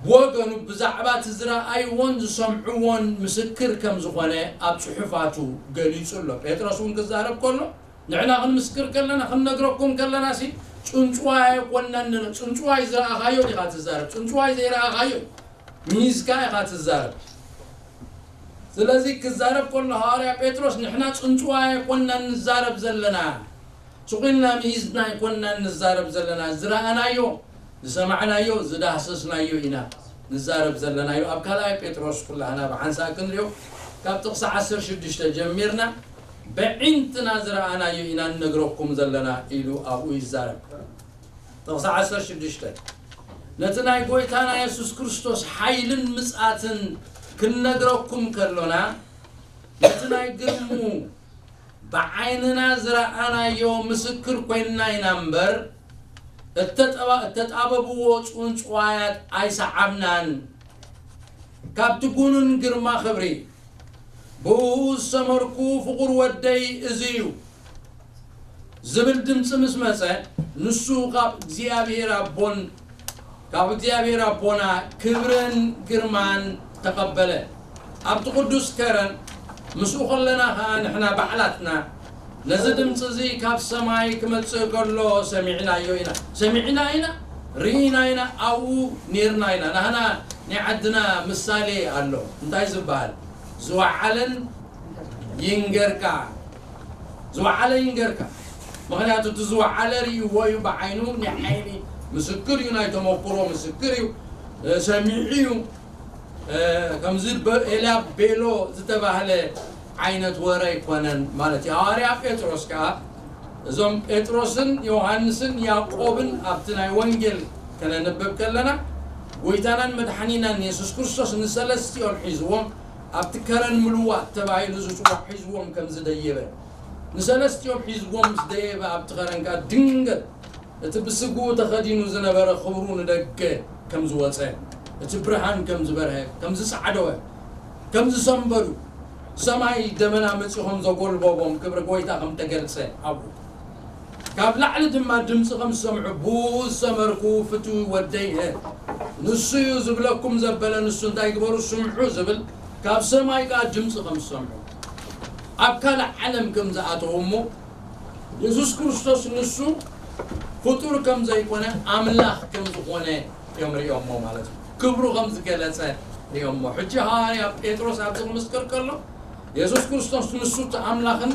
ብወገኑ ብዛዕባ እቲ ዝረኣይዎን ዝሰምዕዎን ምስክር ከም ዝኾነ ኣብ ጽሑፋቱ ገሊጹ ኣሎ። ጴጥሮስ እውን ክዛረብ ከሎ ንሕና ክንምስክር ከለና፣ ክንነግረኩም ከለና ሲ ጽንጽዋይ ኣይኮናን። ጽንጽዋይ ዝረኣኻዮ ዲኻ ትዛረብ? ጽንጽዋይ ዘይረኣኻዮ ሚዝካ ኢኻ ትዛረብ። ስለዚ ክዛረብ ከሎ ሃዋርያ ጴጥሮስ ንሕና ጽንጽዋይ ኣይኮናን ንዛረብ ዘለና፣ ስቕ ኢልና ሚዝና ኣይኮናን ንዛረብ ዘለና፣ ዝረኣናዮ፣ ዝሰማዕናዮ፣ ዝዳህሰስናዮ ኢና ንዛረብ ዘለና ኢሉ። ኣብ ካልኣይ ጴጥሮስ ኩላህና ብሓንሳእ ክንሪኦ ካብ ጥቕሲ ዓሰርተ ሽዱሽተ ጀሚርና ብዒንትና ዝረኣናዮ ኢና ንነግረኩም ዘለና ኢሉ ኣብኡ ይዛረብ። ጥቕሲ ዓሰርተ ሽዱሽተ፣ ነቲ ናይ ጎይታና የሱስ ክርስቶስ ሓይልን ምጽኣትን ክንነግረኩም ከሎና፣ ነቲ ናይ ግርሙ ብዓይንና ዝረኣናዮ ምስክር ኮይንና ኢና እምበር፣ እተጠባ-፣ እተጣበብዎ ጽውንጽዋያት ኣይሰዓብናን። ካብቲ ጉኑን ግርማ ክብሪ፣ ብእኡ ዝሰመርኩ ፍቑር ወደይ እዚ እዩ ዝብል ድምጺ ምስ መጸ፣ ንሱ ካብ እግዚኣብሔር ኣቦን ካብ እግዚኣብሔር ኣቦና ክብርን ግርማን ተቐበለ። ኣብቲ ቅዱስ ከረን ምስኡ ከለና ኸኣ ንሕና ባዕላትና ነዚ ድምጺ እዚ ካብ ሰማይ ክመጽእ ከሎ ሰሚዕናዮ ኢና። ሰሚዕና ኢና፣ ርኢና ኢና፣ ኣብኡ ኔርና ኢና። ናህና ናይ ዓድና ምሳሌ ኣሎ። እንታይ ዝበሃል? ዝወዓለን ይንገርካ። ዝወዓለ ይንገርካ። ምኽንያቱ እቲ ዝወዓለ ርእይዎ እዩ ብዓይኑ፣ ናይ ዓይኒ ምስክር እዩ፣ ናይ ተመክሮ ምስክር እዩ፣ እ፣ ሰሚዑ እዩ። እ፣ ከምዚ በ-፣ ኤልያብ ቤሎ ዝተባህለ ዓይነት ወረ ኣይኮነን ማለት እዩ። ሃዋርያ ጴጥሮስ ከኣ እዞም ጴጥሮስን ዮሃንስን ያዕቆብን ኣብቲ ናይ ወንጌል ከነንብብ ከለና ጎይታናን መድሓኒናን የሱስ ክርስቶስ ንሰለስቲኦም ሒዝዎም ኣብቲ ከረን ምልዋጥ ተባሂሉ ዝጽዋዕ ሒዝዎም ከም ዝደየበ፣ ንሰለስቲኦም ሒዝዎም ምስ ደየበ ኣብቲ ከረን ከኣ ድንገት እቲ ብስግኡ ተኸዲኑ ዝነበረ ክብሩ ንደገ ከም ዝወጸ፣ እቲ ብርሃን ከም ዝበርሀ፣ ከም ዝጸዓደወ፣ ከም ዝሰንበዱ፣ ሰማይ ደመና መጺኦም ዘጎልበቦም ክብሪ ጎይታ ከም ተገልጸ ኣብኡ። ካብ ላዕሊ ድማ ድምጺ ከም ዝሰምዑ፣ "ብኡ ዝሰመርኩ ፍቱው ወደይ እየ፣ ንሱ እዩ ዝብለኩም ዘበለ ንሱ እንታይ ግበሩ ስምዑ" ዝብል ካብ ሰማይ ከኣ ድምጺ ከም ዝሰምዑ፣ ኣብ ካልእ ዓለም ከም ዝኣተዉ እሞ፣ የሱስ ክርስቶስ ንሱ ፍጡር ከም ዘይኮነ ኣምላኽ ከም ዝኾነ እዮም ሪኦሞ ማለት እዩ። ክብሩ ከም ዝገለጸ ሪኦሞ። ሕጂ ሃዋርያ ጴጥሮስ ኣብዚ ክምስክር ከሎ፣ የሱስ ክርስቶስ ንሱ እቲ ኣምላኽን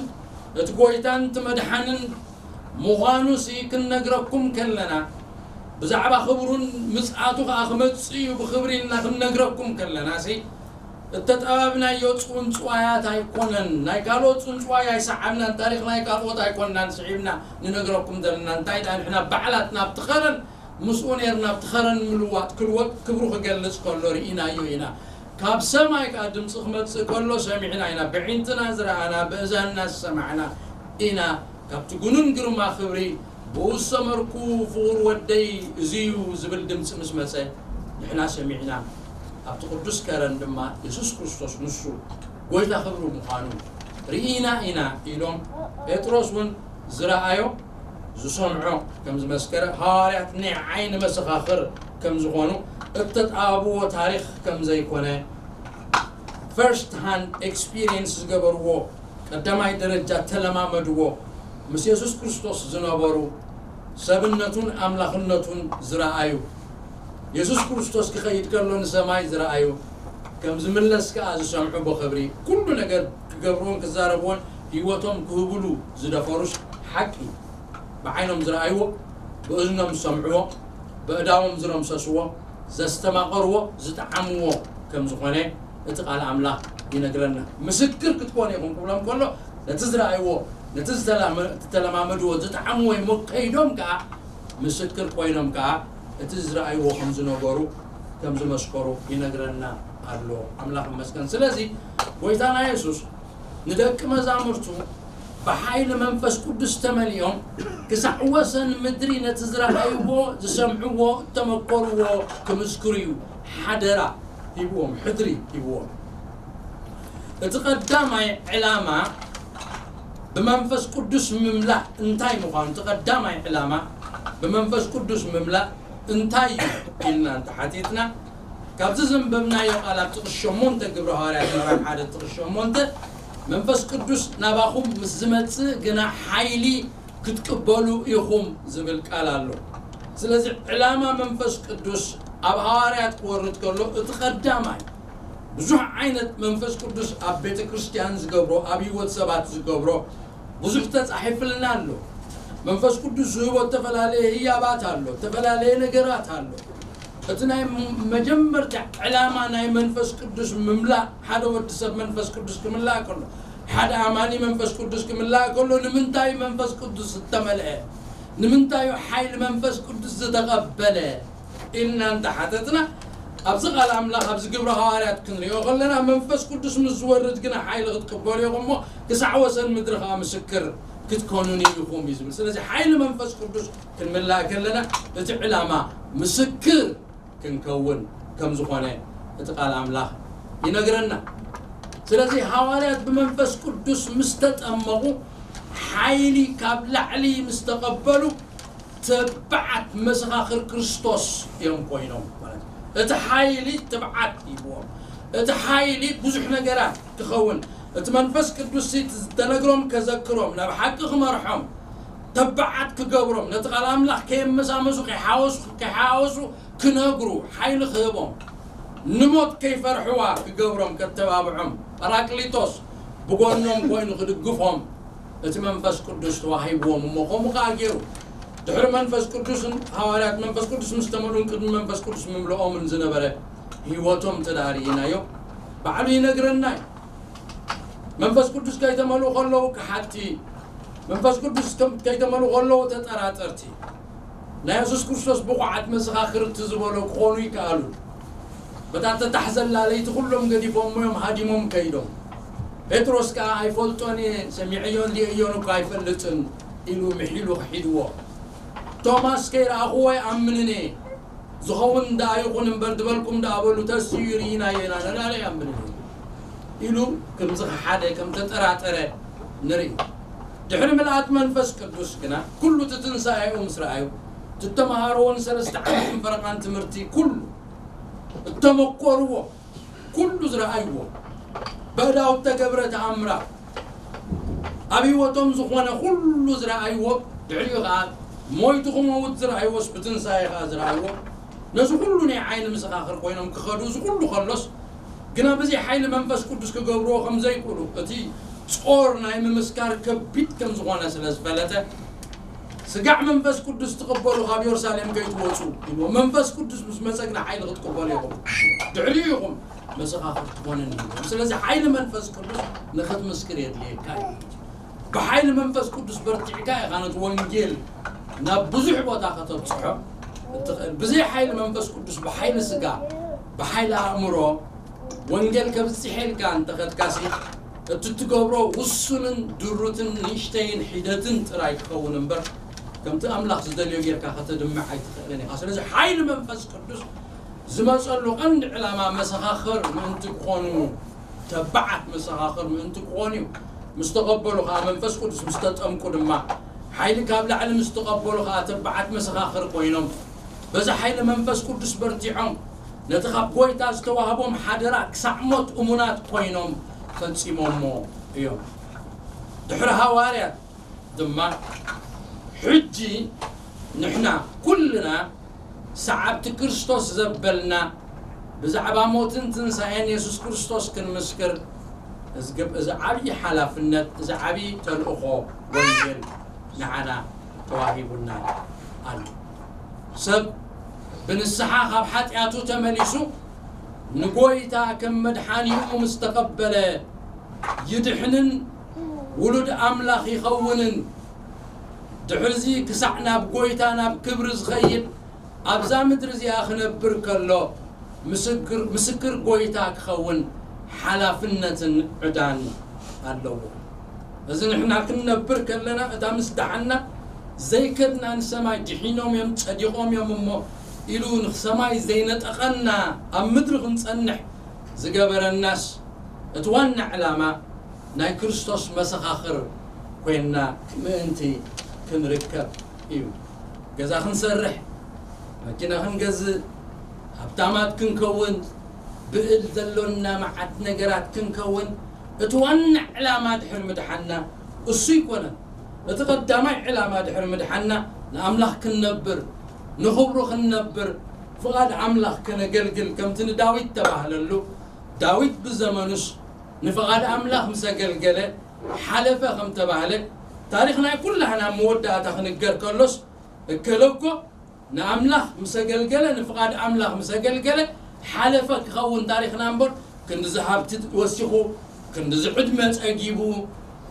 እቲ ጎይታን እቲ መድሓንን ምዃኑ ሲ ክንነግረኩም ከለና፣ ብዛዕባ ክብሩን ምጽኣቱ ከኣ ክመጽእ እዩ ብክብሪ ኢልና ክንነግረኩም ከለና ሲ፣ እተጠባብናዮ ጽውንጽዋያት ኣይኮነን። ናይ ካልኦት ጽውንጽዋይ ኣይሰዓብናን። ታሪኽ ናይ ካልኦት ኣይኮንናን ስዒብና ንነግረኩም ዘለና። እንታይ ደኣ ንሕና ባዕላትና ኣብቲ ኸረን ምስኡ ኔርና ኣብቲ ኸረን ምልዋጥ ክልወጥ ክብሩ ክገልጽ ከሎ ርኢናዮ ኢና። ካብ ሰማይ ከኣ ድምጺ ክመጽእ ከሎ ሰሚዕና ኢና። ብዒንትና ዝረኣና፣ ብእዛንና ዝሰማዕና ኢና። ካብቲ ጉኑን ግርማ ክብሪ፣ "ብኡ ዝሰመርኩ ፍቑር ወደይ እዚ እዩ" ዝብል ድምጺ ምስ መጸ፣ ንሕና ሰሚዕና። ኣብቲ ቅዱስ ከረን ድማ የሱስ ክርስቶስ ንሱ ጎይታ ክብሪ ምዃኑ ርኢና ኢና ኢሎም። ጴጥሮስ እውን ዝረኣዮ ዝሰምዖ ከም ዝመስከረ፣ ሃዋርያት ናይ ዓይኒ መሰኻኽር ከም ዝኾኑ፣ እተጣበብዎ ታሪኽ ከም ዘይኮነ፣ ፈርስት ሃንድ ኤክስፒሪየንስ ዝገበርዎ፣ ቀዳማይ ደረጃ ተለማመድዎ፣ ምስ የሱስ ክርስቶስ ዝነበሩ፣ ሰብነቱን ኣምላኽነቱን ዝረኣዩ፣ የሱስ ክርስቶስ ክኸይድ ከሎ ንሰማይ ዝረኣዩ፣ ከም ዝምለስ ከኣ ዝሰምዑ ብኽብሪ፣ ኩሉ ነገር ክገብርዎን ክዛረብዎን ህይወቶም ክህብሉ ዝደፈሩስ ሓቂ። ብዓይኖም ዝረኣይዎ፣ ብእዝኖም ዝሰምዕዎ፣ በእዳዎም ዝረምሰስዎ፣ ዘስተማቐርዎ፣ ዝጠዓምዎ ከም ዝኾነ እቲ ቃል ኣምላኽ ይነግረና። "ምስክር ክትኮኑ ኢኹም" ክብሎም ከሎ፣ ነቲ ዝረኣይዎ፣ ነቲ ዝተላመ-፣ ዝተለማመድዎ፣ ዝጠዓምዎ እሞ ከይዶም ከኣ ምስክር ኮይኖም ከኣ እቲ ዝረኣይዎ ከም ዝነገሩ፣ ከም ዝመስከሩ ይነግረና ኣሎ። ኣምላኽ ይመስገን። ስለዚ ጎይታና የሱስ ንደቂ መዛሙርቱ ብሓይሊ መንፈስ ቅዱስ ተመሊኦም ክሳዕ ወሰን ምድሪ ነቲ ዝረኣይዎ፣ ዝሰምዕዎ፣ እተመኮርዎ ክምስክሩ እዩ ሓደራ ሂብዎም፣ ሕድሪ ሂብዎም። እቲ ቀዳማይ ዕላማ ብመንፈስ ቅዱስ ምምላእ እንታይ ምዃኑ፣ እቲ ቀዳማይ ዕላማ ብመንፈስ ቅዱስ ምምላእ እንታይ እዩ ኢልና እንተሓቲትና፣ ካብዚ ዘንበብናዮ ቃል ኣብ ጥቕሲ ሸሞንተ ግብረ ሃዋርያት ምዕራፍ ሓደ ጥቕሲ ሸሞንተ፣ "መንፈስ ቅዱስ ናባኹም ምስ ዝመጽእ ግና ሓይሊ ክትቅበሉ ኢኹም" ዝብል ቃል ኣሎ። ስለዚ ዕላማ መንፈስ ቅዱስ ኣብ ሃዋርያት ክወርድ ከሎ እቲ ቀዳማይ ብዙሕ ዓይነት መንፈስ ቅዱስ ኣብ ቤተ ክርስቲያን ዝገብሮ፣ ኣብ ህይወት ሰባት ዝገብሮ ብዙሕ ተጻሒፍልና ኣሎ። መንፈስ ቅዱስ ዝህቦ እተፈላለየ ህያባት ኣሎ፣ እተፈላለየ ነገራት ኣሎ። እቲ ናይ ም-፣ መጀመርታ ዕላማ ናይ መንፈስ ቅዱስ ምምላእ፣ ሓደ ወዲ ሰብ መንፈስ ቅዱስ ክምላእ ከሎ፣ ሓደ ኣማኒ መንፈስ ቅዱስ ክምላእ ከሎ፣ ንምንታይ መንፈስ ቅዱስ እተመልአ? ንምንታይ ሓይሊ መንፈስ ቅዱስ ዝተቐበለ? ኢልና እንተሓተትና፣ ኣብዚ ቃል ኣምላኽ፣ ኣብዚ ግብረ ሃዋርያት ክንሪኦ ከለና፣ መንፈስ ቅዱስ ምስ ዝወርድ ግና ሓይሊ ክትቅበሉ ኢኹም እሞ፣ ክሳዕ ወሰን ምድሪ ኸዓ ምስክር ክትኮኑኒ ኢኹም እዩ ዝብል። ስለዚ ሓይሊ መንፈስ ቅዱስ ክንምላእ ከለና፣ እቲ ዕላማ ምስክር ክንከውን ከም ዝኾነ እቲ ቃል ኣምላኽ ይነግረና። ስለዚ ሃዋርያት ብመንፈስ ቅዱስ ምስ ተጠመቑ፣ ሓይሊ ካብ ላዕሊ ምስ ተቐበሉ፣ ተባዓት መሰኻኽር ክርስቶስ እዮም ኮይኖም ማለት እዩ። እቲ ሓይሊ ትብዓት ሂብዎም። እቲ ሓይሊ ብዙሕ ነገራት ክኸውን፣ እቲ መንፈስ ቅዱስ ዝተነግሮም ከዘክሮም፣ ናብ ሓቂ ክመርሖም፣ ተባዓት ክገብሮም፣ ነቲ ቃል ኣምላኽ ከየመሳመሱ፣ ከይሓወሱ፣ ከይሓወሱ ክነግሩ ሓይሊ ክህቦም፣ ንሞት ከይፈርሕዋ ክገብሮም፣ ከተባብዖም፣ ጳራቅሊጦስ ብጎኖም ኮይኑ ክድግፎም እቲ መንፈስ ቅዱስ ተዋሂብዎም እሞ ከምኡ ከኣ ገይሩ። ድሕሪ መንፈስ ቅዱስን ሃዋርያት መንፈስ ቅዱስ ምስ ተመልኡን ቅድሚ መንፈስ ቅዱስ ምምልኦምን ዝነበረ ህይወቶም እንተ ደኣ ርኢናዮ፣ ባዕሉ ይነግረና እዩ። መንፈስ ቅዱስ ከይተመልኡ ከለዉ ከሓድቲ፣ መንፈስ ቅዱስ ከም-፣ ከይተመልኡ ከለዉ ተጠራጠርቲ፣ ናይ የሱስ ክርስቶስ ብቑዓት መሰኻኽርቲ ዝበሎ ክኾኑ ይከኣሉ። በታ ተታሕ ዘላ ለይቲ ኩሎም ገዲፎሞ እዮም ሃዲሞም ከይዶም። ጴጥሮስ ከኣ "ኣይፈልጦን እየ፣ ሰሚዐዮን ርእየዮን እኳ ኣይፈልጥን" ኢሉ ምሒሉ ክሒድዎ። ቶማስ "ከይረኣኽዎ ኣይኣምንን እየ፣ ዝኸውን ደኣ ይኹን እምበር ዝበልኩም ደኣ በሉ፣ ተስኡ ርኢናዮ ኢና፣ ንርኣዮ ኣይኣምንን እየ" ኢሉ ከም ዝኸሓደ፣ ከም ተጠራጠረ ንርኢ። ድሕሪ ምልኣት መንፈስ ቅዱስ ግና፣ ኩሉ እቲ ትንሳኤኡ ምስ ረኣዩ፣ እቲ እተመሃርዎን ሰለስተ ዓመትን ፈረቓን ትምህርቲ ኩሉ እተመኮርዎ፣ ኩሉ ዝረኣይዎ፣ በእዳው እተገብረ ተኣምራት፣ ኣብ ህይወቶም ዝኾነ ኩሉ ዝረኣይዎ፣ ድሕሪኡ ኸዓ ሞይቱ ክመውት ዝረኣይዎስ ብትንሳኤ ኸዓ ዝረኣይዎ፣ ነዚ ኩሉ ናይ ዓይኒ መሰኻኽር ኮይኖም ክኸዱ እዚ ኩሉ ከሎስ፣ ግና ብዘይ ሓይሊ መንፈስ ቅዱስ ክገብርዎ ከም ዘይክእሉ፣ እቲ ጾር ናይ ምምስካር ከቢድ ከም ዝኾነ ስለ ዝፈለጠ፣ ስጋዕ መንፈስ ቅዱስ ትቕበሉ ካብ የሩሳሌም ከይትወጹ ኢልዎ። መንፈስ ቅዱስ ምስ መጸ ግና ሓይሊ ክትቅበሉ ኢኹም። ድሕሪኡ ኢኹም መሰኻኽር ትኾነኒ ኢልዎ። ስለዚ ሓይሊ መንፈስ ቅዱስ ንኽትምስክር የድልየካ እዩ። ብሓይሊ መንፈስ ቅዱስ በርቲዕካ ኢኻ ነቲ ወንጌል ናብ ብዙሕ ቦታ ከተብጽሖ እትኽእል። ብዘይ ሓይሊ መንፈስ ቅዱስ፣ ብሓይሊ ስጋ፣ ብሓይሊ ኣእምሮ ወንጌል ከብጽሕ ኢልካ እንተኸድካሲ፣ እቲ እትገብሮ ውሱንን ድሩትን ንእሽተይን ሒደትን ጥራይ ክኸውን እምበር፣ ከምቲ ኣምላኽ ዝደልዮ ጌርካ ከተድምዕ ኣይትኽእልን ኢኻ። ስለዚ ሓይሊ መንፈስ ቅዱስ ዝመጸሉ ቀንዲ ዕላማ መሰኻኽር ምእንቲ ክኾኑ፣ ተባዓት መሰኻኽር ምእንቲ ክኾኑ እዩ። ምስ ተቐበሉ ኸዓ መንፈስ ቅዱስ ምስ ተጠምቁ ድማ፣ ሓይሊ ካብ ላዕሊ ምስ ተቐበሉ ኸዓ ተባዓት መሰኻኽር ኮይኖም፣ በዚ ሓይሊ መንፈስ ቅዱስ በርቲዖም፣ ነቲ ካብ ጐይታ ዝተዋህቦም ሓደራ ክሳዕ ሞት እሙናት ኮይኖም ፈጺሞሞ እዮም። ድሕሪ ሃዋርያት ድማ፣ ሕጂ ንሕና ኩልና ሰዓብቲ ክርስቶስ ዘበልና፣ ብዛዕባ ሞትን ትንሳኤን የሱስ ክርስቶስ ክንምስክር፣ እዚ ግብ-፣ እዚ ዓብዪ ሓላፍነት፣ እዚ ዓብዪ ተልእኾ ወንጌል ንዓና ተዋሂቡና ኣሎ። ሰብ ብንስሓ ካብ ሓጢኣቱ ተመሊሱ፣ ንጎይታ ከም መድሓኒኡ ምስ ተቐበለ፣ ይድሕንን ውሉድ ኣምላኽ ይኸውንን። ድሕርዚ ክሳዕ ናብ ጎይታ ናብ ክብሪ ዝኸይድ፣ ኣብዛ ምድሪ እዚኣ ክነብር ከሎ፣ ምስክር፣ ምስክር ጎይታ ክኸውን ሓላፍነትን ዕዳን ኣለዎ። እዚ ንሕና ክንነብር ከለና፣ እታ ምስ ደሓና፣ ዘይከድና ንሰማይ ድሒኖም እዮም፣ ጸዲቖም እዮም እሞ ኢሉ ንሰማይ ዘይነጠቐና፣ ኣብ ምድሪ ክንጸንሕ ዝገበረናስ፣ እቲ ዋና ዕላማ ናይ ክርስቶስ መሰኻኽር ኮይንና ምእንቲ ክንርከብ እዩ። ገዛ ክንሰርሕ፣ መኪና ክንገዝእ፣ ሃብታማት ክንከውን፣ ብእል ዘሎና መዓት ነገራት ክንከውን፣ እቲ ዋና ዕላማ ድሕሪ ምድሓንና እሱ ኣይኮነን። እቲ ቀዳማይ ዕላማ ድሕሪ ምድሓንና ንኣምላኽ ክንነብር፣ ንኽብሩ ክንነብር፣ ፍቓድ ኣምላኽ ከነገልግል፣ ከምቲ ንዳዊት ተባህለሉ፣ ዳዊት ብዘመኑስ ንፍቓድ ኣምላኽ ምስ ኣገልገለ ሓለፈ ከም ተባህለ፣ ታሪኽ ናይ ኩላህና መወዳእታ ክንገር ከሎስ፣ እከለ እኮ ንኣምላኽ ምስ ኣገልገለ፣ ንፍቓድ ኣምላኽ ምስ ኣገልገለ ሓለፈ ክኸውን ታሪኽና እምበር፣ ክንድዚ ሃብቲ ወሲኹ፣ ክንድዚ ዕድመ ጸጊቡ፣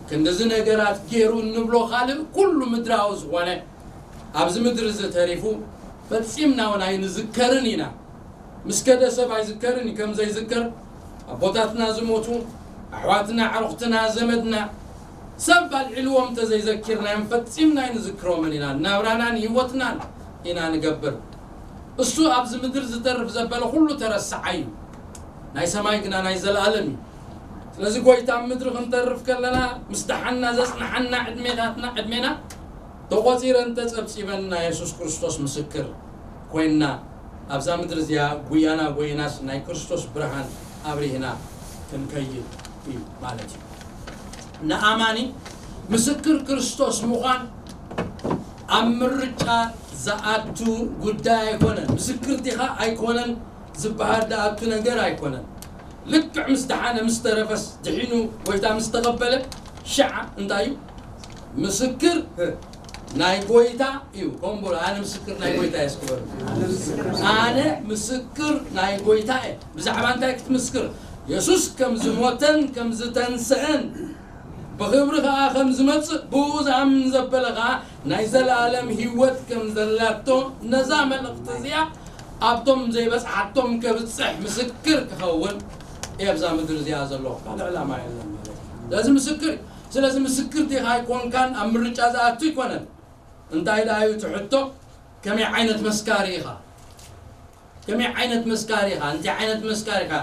ክንድዚ ነገራት ገይሩ እንብሎ ካልእ ኩሉ ምድራዊ ዝኾነ ኣብዚ ምድሪ እዚ ተሪፉ ፈጺምና እውን ኣይንዝከርን ኢና። ምስ ከደ ሰብ ኣይዝከርን እዩ፣ ከም ዘይዝከር ኣቦታትና ዝሞቱ፣ ኣሕዋትና፣ ኣዕሩኽትና፣ ዘመድና፣ ሰብ ኣልዒልዎም እንተዘይዘኪርናዮም ፈጺምና ኣይንዝክሮምን ኢና። ናብራናን ህይወትናን ኢና ንገብር። እሱ ኣብዚ ምድሪ ዝተርፍ ዘበለ ኩሉ ተረሳዓይ እዩ። ናይ ሰማይ ግና ናይ ዘለኣለም እዩ። ስለዚ ጎይታ ኣብ ምድሪ ክንተርፍ ከለና፣ ምስ ደሓንና ዘጽንሓና ዕድሜታትና፣ ዕድሜና ተቖጺረን ተጸብጺበን ናይ የሱስ ክርስቶስ ምስክር ኮይንና፣ ኣብዛ ምድሪ እዚኣ ጉያና ጎይናስ ናይ ክርስቶስ ብርሃን ኣብሪህና ክንከይድ እዩ ማለት እዩ። ንኣማኒ ምስክር ክርስቶስ ምዃን ኣብ ምርጫ ዝኣቱ ጉዳይ ኣይኮነን። ምስክር ዲኻ ኣይኮነን ዝበሃል ዝኣቱ ነገር ኣይኮነን። ልክዕ ምስ ደሓነ፣ ምስ ተረፈስ፣ ድሒኑ ጎይታ ምስ ተቐበለ፣ ሽዓ እንታይ እዩ? ምስክር ናይ ጎይታ እዩ። ከምኡ በሉ፣ ኣነ ምስክር ናይ ጎይታ እየ እስኪ በሉ። ኣነ ምስክር ናይ ጎይታ እየ። ብዛዕባ እንታይ ክትምስክር? የሱስ ከም ዝሞተን ከም ዝተንስአን፣ ብኽብሪ ኸዓ ከም ዝመጽእ፣ ብኡ ዝኣምን ዘበለ ኸዓ ናይ ዘለኣለም ህይወት ከም ዘላቶ፣ ነዛ መልእኽቲ እዚኣ ኣብቶም ዘይበጽሓቶም ከብጽሕ ምስክር ክኸውን እየ ኣብዛ ምድሪ እዚኣ ዘለኹ። ካልእ ዕላማ የለን ማለት እዩ። ስለዚ ምስክር፣ ስለዚ ምስክር ዲኻ ኣይኮንካን ኣብ ምርጫ ዝኣቱ ኣይኮነን። እንታይ ደኣ እዩ እቲ ሕቶ? ከመይ ዓይነት መስካሪ ኢኻ? ከመይ ዓይነት መስካሪ ኢኻ? እንታይ ዓይነት መስካሪ ኢኻ?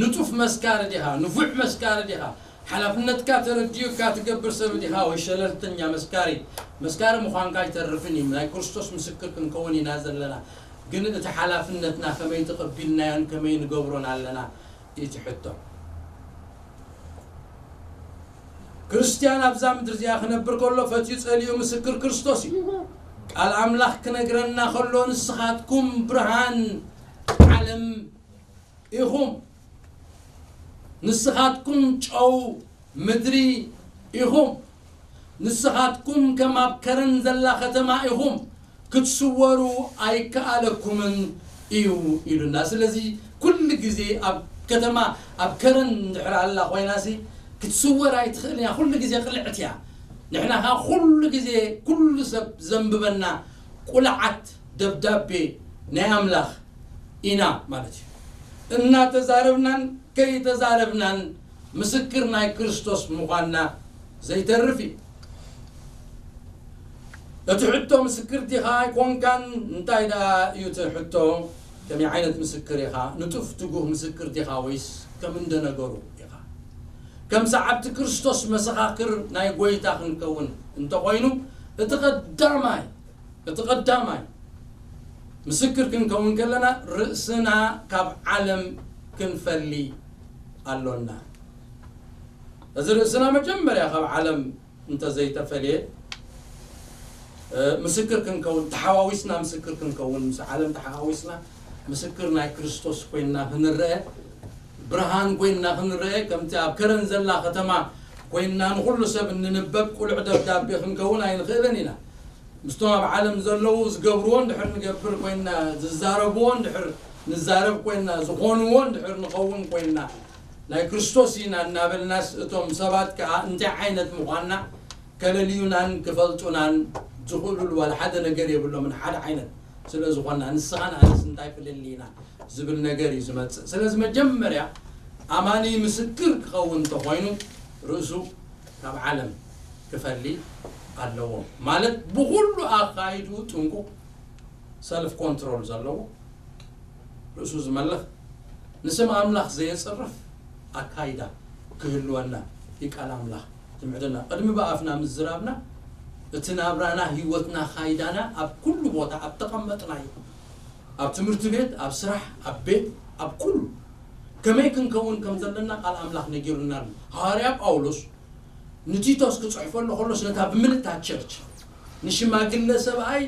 ንጡፍ መስካሪ ዲኻ? ንፉዕ መስካሪ ዲኻ? ሓላፍነትካ ተረዲኡካ ትገብር ሰብ ዲኻ ወይ ሸለልተኛ መስካሪ? መስካሪ ምዃንካ ኣይተርፍን እዩ። ናይ ክርስቶስ ምስክር ክንከውን ኢና ዘለና። ግን እቲ ሓላፍነትና ከመይ ተቐቢልናዮን ከመይ ንገብሮን ኣለና? እቲ ሕቶ። ክርስትያን ኣብዛ ምድሪ እዚኣ ክነብር ከሎ ፈትዩ ጸሊኡ ምስክር ክርስቶስ እዩ። ቃል ኣምላኽ ክነግረና ከሎ ንስኻትኩም ብርሃን ዓለም ኢኹም። ንስኻትኩም ጨው ምድሪ ኢኹም። ንስኻትኩም ከም ኣብ ከረን ዘላ ከተማ ኢኹም። ክትስወሩ ኣይከኣለኩምን እዩ ኢሉና። ስለዚ ኩሉ ግዜ ኣብ ከተማ ኣብ ከረን እንድሕር ኣላ ኮይናሲ ክትስወር ኣይትኽእልን እያ። ኩሉ ግዜ ቅልዕቲ እያ። ንሕና ኸዓ ኩሉ ግዜ ኩሉ ሰብ ዘንብበና ቁልዓት ደብዳቤ ናይ ኣምላኽ ኢና ማለት እዩ። እናተዛረብናን ከይተዛረብናን ምስክር ናይ ክርስቶስ ምዃንና ዘይተርፍ እዩ። እቲ ሕቶ ምስክር ዲኻ ኣይኮንካን? እንታይ ደኣ እዩ እቲ ሕቶ? ከመይ ዓይነት ምስክር ኢኻ? ንጡፍ ትጉህ ምስክር ዲኻ ወይስ ከም እንደነገሩ ኢኻ? ከም ሰዓብቲ ክርስቶስ መሰኻክር ናይ ጎይታ ክንከውን እንተኾይኑ እቲ ቀዳማይ እቲ ቀዳማይ ምስክር ክንከውን ከለና ርእስና ካብ ዓለም ክንፈሊ ኣሎና። እዚ ርእስና መጀመርያ ካብ ዓለም እንተዘይተፈልየ ምስክር ክንከውን ተሓዋዊስና ምስክር ክንከውን ምስ ዓለም ተሓዋዊስና ምስክር ናይ ክርስቶስ ኮይንና ክንረአ ብርሃን ኮይንና ክንረአ ከምቲ ኣብ ከረን ዘላ ከተማ ኮይንና ንኹሉ ሰብ እንንበብ ቁልዕ ደብዳቤ ክንከውን ኣይንኽእልን ኢና። ምስቶም ኣብ ዓለም ዘለዉ ዝገብርዎ እንድሕር ንገብር ኮይንና ዝዛረብዎ እንድሕር ንዛረብ ኮይንና ዝኾንዎ እንድሕር ንኸውን ኮይንና ናይ ክርስቶስ ኢና እናበልናስ እቶም ሰባት ከዓ እንታይ ዓይነት ምዃንና ከለልዩናን ክፈልጡናን ዝኽእሉሉ ዋላ ሓደ ነገር የብሎምን። ሓደ ዓይነት ስለ ዝኾንና ንስኻን ኣነስ እንታይ ፍልልይና ዝብል ነገር እዩ ዝመፅእ። ስለዚ መጀመርያ ኣማኒ ምስክር ክኸውን እንተኾይኑ ርእሱ ካብ ዓለም ክፈሊ ኣለዎ። ማለት ብኹሉ ኣኻይድኡ ጥንቁቕ ሰልፍ ኮንትሮል ዘለዎ ርእሱ ዝመልኽ ንስም ኣምላኽ ዘየጽርፍ ኣካይዳ ክህልወና እዩ ቃል ኣምላኽ ዝምዕደና። ቅድሚ ብኣፍና ምዝራብና እቲ ናብራና ህይወትና ካይዳና ኣብ ኩሉ ቦታ ኣብ ተቐመጥናዮ ኣብ ትምህርቲ ቤት ኣብ ስራሕ ኣብ ቤት ኣብ ኩሉ ከመይ ክንከውን ከም ዘለና ቃል ኣምላኽ ነጊሩና ኣሎ። ሃዋርያ ጳውሎስ ንቲቶስ ክጽሕፈሉ ከሎስ ነታ ብምልእታ ቸርች ንሽማግለ ሰብኣይ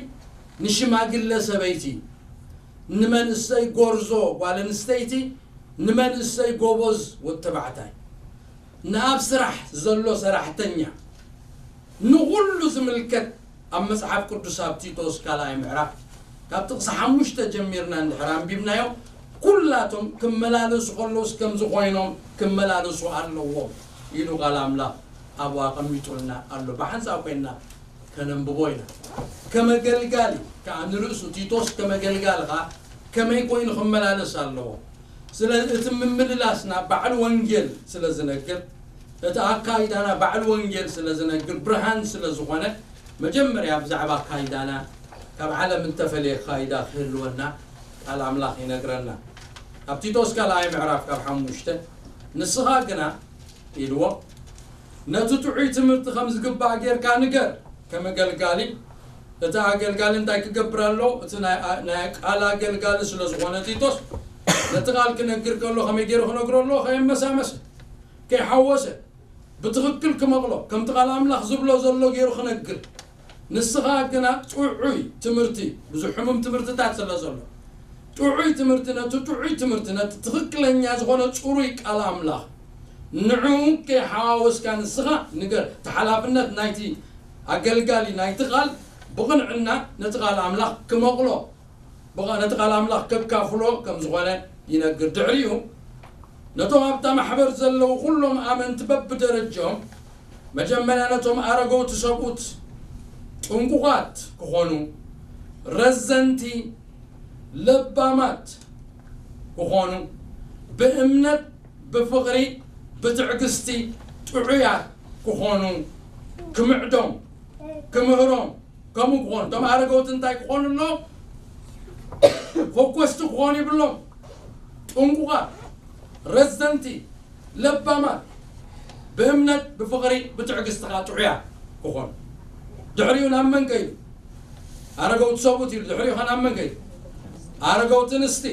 ንሽማግለ ሰበይቲ ንመንእሰይ ጎርዞ ጓል ኣንስተይቲ ንመንእሰይ ጎቦዝ ወተባዕታይ ንኣብ ስራሕ ዘሎ ሰራሕተኛ ንኹሉ ዝምልከት ኣብ መጽሓፍ ቅዱስ ኣብ ቲቶስ ካልኣይ ምዕራፍ ካብ ጥቕሲ ሓሙሽተ ጀሚርና እንድሕር ኣንቢብናዮ ኩላቶም ክመላለሱ ከለውስ ከምዚ ኮይኖም ክመላለሱ ኣለዎም ኢሉ ቃል ኣምላኽ ኣብኡ ኣቐሚጡልና ኣሎ። ብሓንሳብ ኮይንና ከነንብቦ ኢና። ከመገልጋሊ ከዓ ንርእሱ ቲቶስ ከመገልጋሊ ከዓ ከመይ ኮይኑ ክመላለስ ኣለዎ? ስለዚ እቲ ምምልላስና ባዕሉ ወንጌል ስለ ዝነግር እቲ ኣካይዳና ባዕሉ ወንጌል ስለ ዝነግር ብርሃን ስለ ዝኾነ መጀመርያ ብዛዕባ ኣካይዳና ካብ ዓለም እተፈለየ ኣካይዳ ክህልወና ቃል ኣምላኽ ይነግረና። ኣብ ቲቶስ ካልኣይ ምዕራፍ ካብ ሓሙሽተ ንስኻ ግና ኢልዎ ነቲ ጥዑይ ትምህርቲ ከም ዝግባእ ጌርካ ንገር። ከም ኣገልጋሊ እቲ ኣገልጋሊ እንታይ ክገብር ኣለዎ? እቲ ናይ ቃል ኣገልጋሊ ስለ ዝኾነ ቲቶስ ነቲ ቃል ክነግር ከሎ ከመይ ገይሩ ክነግሮ ኣለዎ? ከየመሳመሰ ከይሓወሰ ብትኽክል ክመቕሎ ከምቲ ቃል ኣምላኽ ዝብሎ ዘሎ ገይሩ ክነግር ንስኻ ግና ጥዑይ ትምህርቲ ብዙሕ ሕሙም ትምህርትታት ስለ ዘሎ ጥዑይ ትምህርቲ ነቲ ጥዑይ ትምህርቲ ነቲ ትኽክለኛ ዝኾነ ፅሩይ ቃል ኣምላኽ ንዕኡ ከይሓዋወስካ ንስኻ ንገር። እቲ ሓላፍነት ናይቲ ኣገልጋሊ ናይቲ ቃል ብቕንዕና ነቲ ቃል ኣምላኽ ክመቕሎ ነቲ ቃል ኣምላኽ ከካፍሎ ከም ዝኾነ ይነግር። ድሕሪኡ ነቶም ኣብታ ማሕበር ዘለዉ ኩሎም ኣመንቲ በብደረጃኦም መጀመርያ ነቶም ኣረገውቲ ሰብኡት ጥንቁቓት ክኾኑ ረዘንቲ ለባማት ክኾኑ ብእምነት ብፍቕሪ ብትዕግስቲ ጥዑያት ክኾኑ ክምዕዶም ክምህሮም ከምኡ ክኾኑ እቶም ኣረገውቲ እንታይ ክኾኑ ኣለዎም? ፈኮስቲ ክኾኑ ይብሎም። ጥንቁቓት ረዘንቲ፣ ለባማት፣ ብእምነት፣ ብፍቕሪ፣ ብትዕግስቲ ከዓ ጥዑያት ክኾኑ። ድሕሪኡ ናብ መን ከይዱ? ኣረገውቲ ሰብኡት ኢሉ፣ ድሕሪኡ ኸ ናብ መን ከይዱ? ኣረገውቲ ኣንስቲ።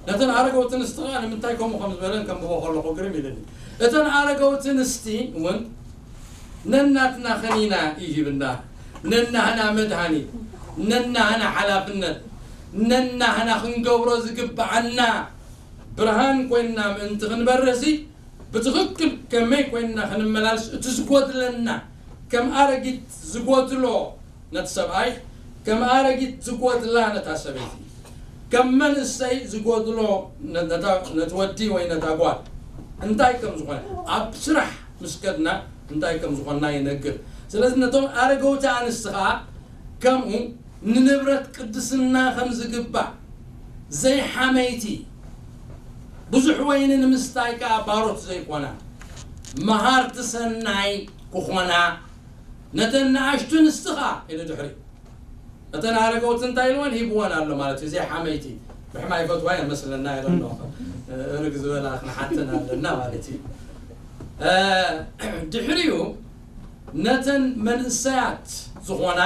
ነተን ኣረገውቲ ኣንስቲ ኸዓ ንምንታይ ከምኡ ከም ዝበለን ከንብቦ ከለኹ ግርም ኢልኒ። እተን ኣረገውቲ ኣንስቲ እውን ነናትና ኸኒና እዩ ሂብና። ነናህና መድሃኒት፣ ነናህና ሓላፍነት፣ ነናህና ክንገብሮ ዝግብኣና ብርሃን ኮይንና ምእንቲ ክንበርህሲ ብትኽክል ከመይ ኮይንና ክንመላልስ እቲ ዝጎድለና ከም ኣረጊት ዝጎድሎ ነቲ ሰብኣይ ከም ኣረጊት ዝጎድላ ነታ ሰበይቲ ከም መንእሰይ ዝጎድሎ ነቲ ወዲ ወይ ነታ ጓል እንታይ ከም ዝኾነ ኣብ ስራሕ ምስ ከድና እንታይ ከም ዝኾንና ይነግር። ስለዚ ነቶም ኣረገውቲ ኣንስቲ ኸዓ ከምኡ ንንብረት ቅድስና ከም ዝግባእ ዘይሓመይቲ ብዙሕ ወይኒ ንምስታይ ከኣ ባሮት ዘይኮና መሃርቲ ሰናይ ክኾና ነተን ንኣሽቱ ኣንስቲ ኸኣ ኢሉ ድሕሪ እተን ኣረገውቲ እንታይ ኢልወን ሂብወን ኣሎ ማለት እዩ። ዘይሓመይቲ ምሕማይ ይፈትዋ እየን መስለና ኢለን ኣለዋ። እርግ ዝበላ ክንሓተን ኣለና ማለት እዩ። ድሕሪኡ ነተን መንእሰያት ዝኾና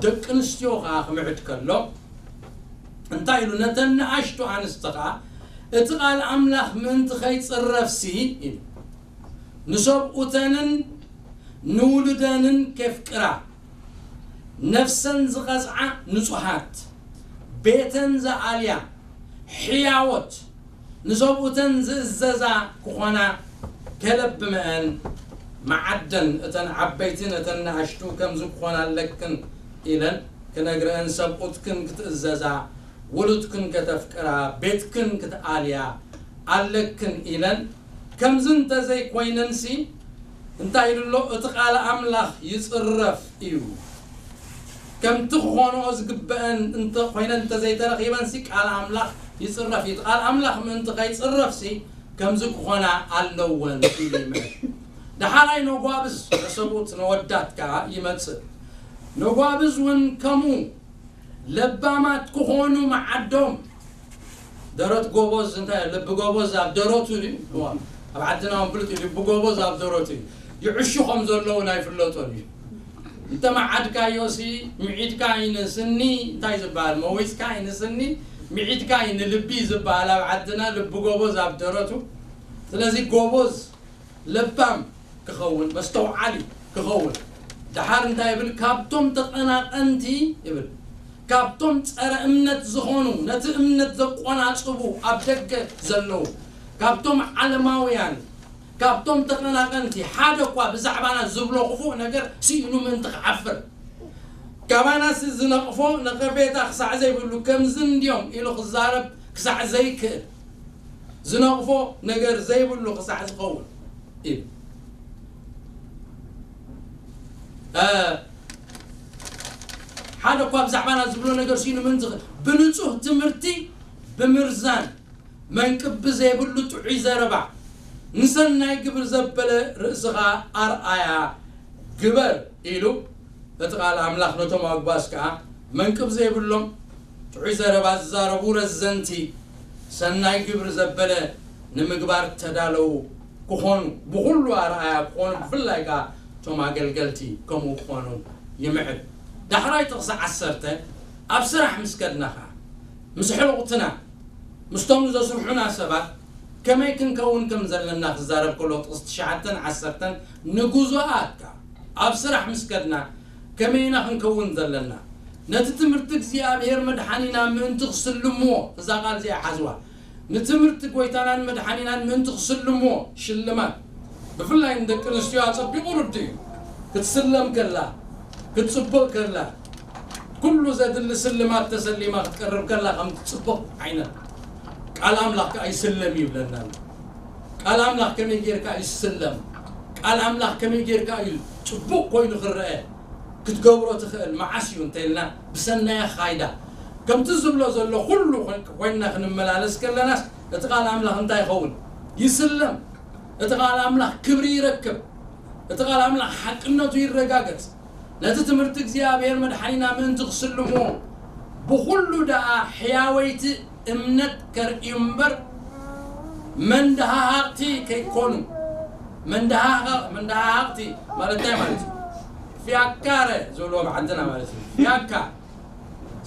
ደቂ ኣንስትዮ ኸዓ ክምዕድ ከሎ እንታይ ኢሉ ነተን ንኣሽቱ ኣንስቲ ኸዓ እቲ ቃል ኣምላኽ ምእንቲ ኸይፅረፍሲ ኢሉ ንሰብኡተንን ንውሉደንን ኬፍቅራ ነፍሰን ዝቐፅዓ ንጹሃት ቤተን ዝኣልያ ሕያዎት ንሰብኡተን ዝእዘዛ ክኾና ከለብመአን መዓደን እተን ዓበይትን እተን ንኣሽቱ ከምዚ ክኾና ኣለክን ኢለን ክነግረአን ሰብኡትክን ክትእዘዛ ውሉድክን ከተፍቅራ ቤትክን ክትኣልያ ኣለክን ኢለን ከምዚ እንተዘይኮይነንሲ እንታይ ኢሉ ኣሎ እቲ ቃል ኣምላኽ ይፅረፍ እዩ ከምቲ ክኾንኦ ዝግበአን እንተ ኮይነን እንተዘይተረኺበንሲ ቃል ኣምላኽ ይፅረፍ እዩ ቃል ኣምላኽ ምእንቲ ከይፅረፍሲ ከምዚ ክኾና ኣለወን ኢሉ ይምዕድ ደሓራይ ነጓብዝ ነሰብኡት ነወዳት ከዓ ይመፅእ ነጓብዝ እውን ከምኡ ለባማት ክኾኑ መዓዶም ደረት ጎቦዝ እንታይ ልቢ ጎቦዝ ኣብ ደረቱ እዩ ኣብ ዓድና ውን ፍልጥ እዩ ልቢ ጎቦዝ ኣብ ደረቱ እዩ ይዕሹ ከም ዘለዉ ናይ ፍለጦን እዩ እንተ መዓድካዮ ሲ ምዒድካ ይንስኒ እንታይ ዝበሃል መዊፅካ ይንስኒ ምዒድካ ይንልቢ ዝበሃል ኣብ ዓድና ልቢ ጎቦዝ ኣብ ደረቱ ስለዚ ጎቦዝ ለባም ክኸውን መስተውዓሊ ክኸውን ደሓር እንታይ ይብል ካብቶም ተቐናቐንቲ ይብል ካብቶም ጸረ እምነት ዝኾኑ ነቲ እምነት ዘቆናጽቡ ኣብ ደገ ዘለዉ ካብቶም ዓለማውያን ካብቶም ተቐናቐንቲ ሓደ እኳ ብዛዕባና ዝብሎ ክፉእ ነገር ስኢኑ ምእንቲ ክዓፍር ካባናሲ ዝነቕፎ ነቐፌታ ክሳዕ ዘይብሉ ከምዚ እንድዮም ኢሉ ክዛረብ ክሳዕ ዘይክእል ዝነቕፎ ነገር ዘይብሉ ክሳዕ ዝኸውን እዩ ሓደ እኳ ብዛዕባና ዝብሎ ነገር ሲኑ ምን ዝኽእል ብንጹህ ትምህርቲ ብምርዛን መንቅቢ ዘይብሉ ጥዑይ ዘረባ ንሰናይ ግብር ዘበለ ርእስኻ ኣርኣያ ግበር ኢሉ እቲ ቃል ኣምላኽ ነቶም ኣጉባዝ ከኣ መንቅብ ዘይብሎም ጥዑይ ዘረባ ዝዛረቡ ረዘንቲ ሰናይ ግብሪ ዘበለ ንምግባር ተዳለዉ ክኾኑ ብኹሉ ኣርኣያ ክኾኑ ብፍላይ ከኣ እቶም ኣገልገልቲ ከምኡ ክኾኑ ይምዕድ። ዳሕራይ ጥቕሲ ዓሰርተ ኣብ ስራሕ ምስ ከድና ከኣ ምስ ሕሉቕትና ምስቶም ዘስርሑና ሰባት ከመይ ክንከውን ከም ዘለና ክዛረብ ከሎ ጥቕሲ ትሽዓተን ዓሰርተን ንግዙኣት ከኣ ኣብ ስራሕ ምስ ከድና ከመይ ኢና ክንከውን ዘለና ነቲ ትምህርቲ እግዚኣብሔር መድሓኒና ምእንቲ ክስልምዎ እዛ ቃል እዚኣ ሓዝዋ ንትምህርቲ ጎይታናን መድሓኒናን ምእንቲ ክስልምዎ ሽልማት ብፍላይ ንደቂ ኣንስትዮ ኣጸቢቑ ርዱ እዩ ክትስለም ከላ ክትጽብቕ ከላ ኩሉ ዘድሊ ስልማት ተሰሊማ ክትቀርብ ከላ ከም ትጽብቕ ዓይነት ቃል ኣምላኽ ከኣ ይስለም ይብለና ኣሎ ቃል ኣምላኽ ከመይ ጌርካ እዩ ዝስለም ቃል ኣምላኽ ከመይ ጌርካ እዩ ጽቡቕ ኮይኑ ክረአ ክትገብሮ ትኽእል መዓስ እዩ እንተልና ብሰናይ ኣኻይዳ ከምቲ ዝብሎ ዘሎ ኩሉ ኮይንና ክንመላለስ ከለናስ እቲ ቃል ኣምላኽ እንታይ ይኸውን ይስለም እቲ ቃል ኣምላኽ ክብሪ ይረክብ እቲ ቃል ኣምላኽ ሓቅነቱ ይረጋገጽ ነቲ ትምህርቲ እግዚኣብሔር መድሓኒና ምእንቲ ክስልምዎ ብኹሉ ደኣ ሕያወይቲ እምነት ከርእዩ እምበር መንደሃሃቕቲ ከይኮኑ። መንደሃሃቕ- መንደሃሃቕቲ ማለት እንታይ ማለት እዩ? ፊያካረ ዝብልዎ ብዓድና ማለት እዩ። ፊያካ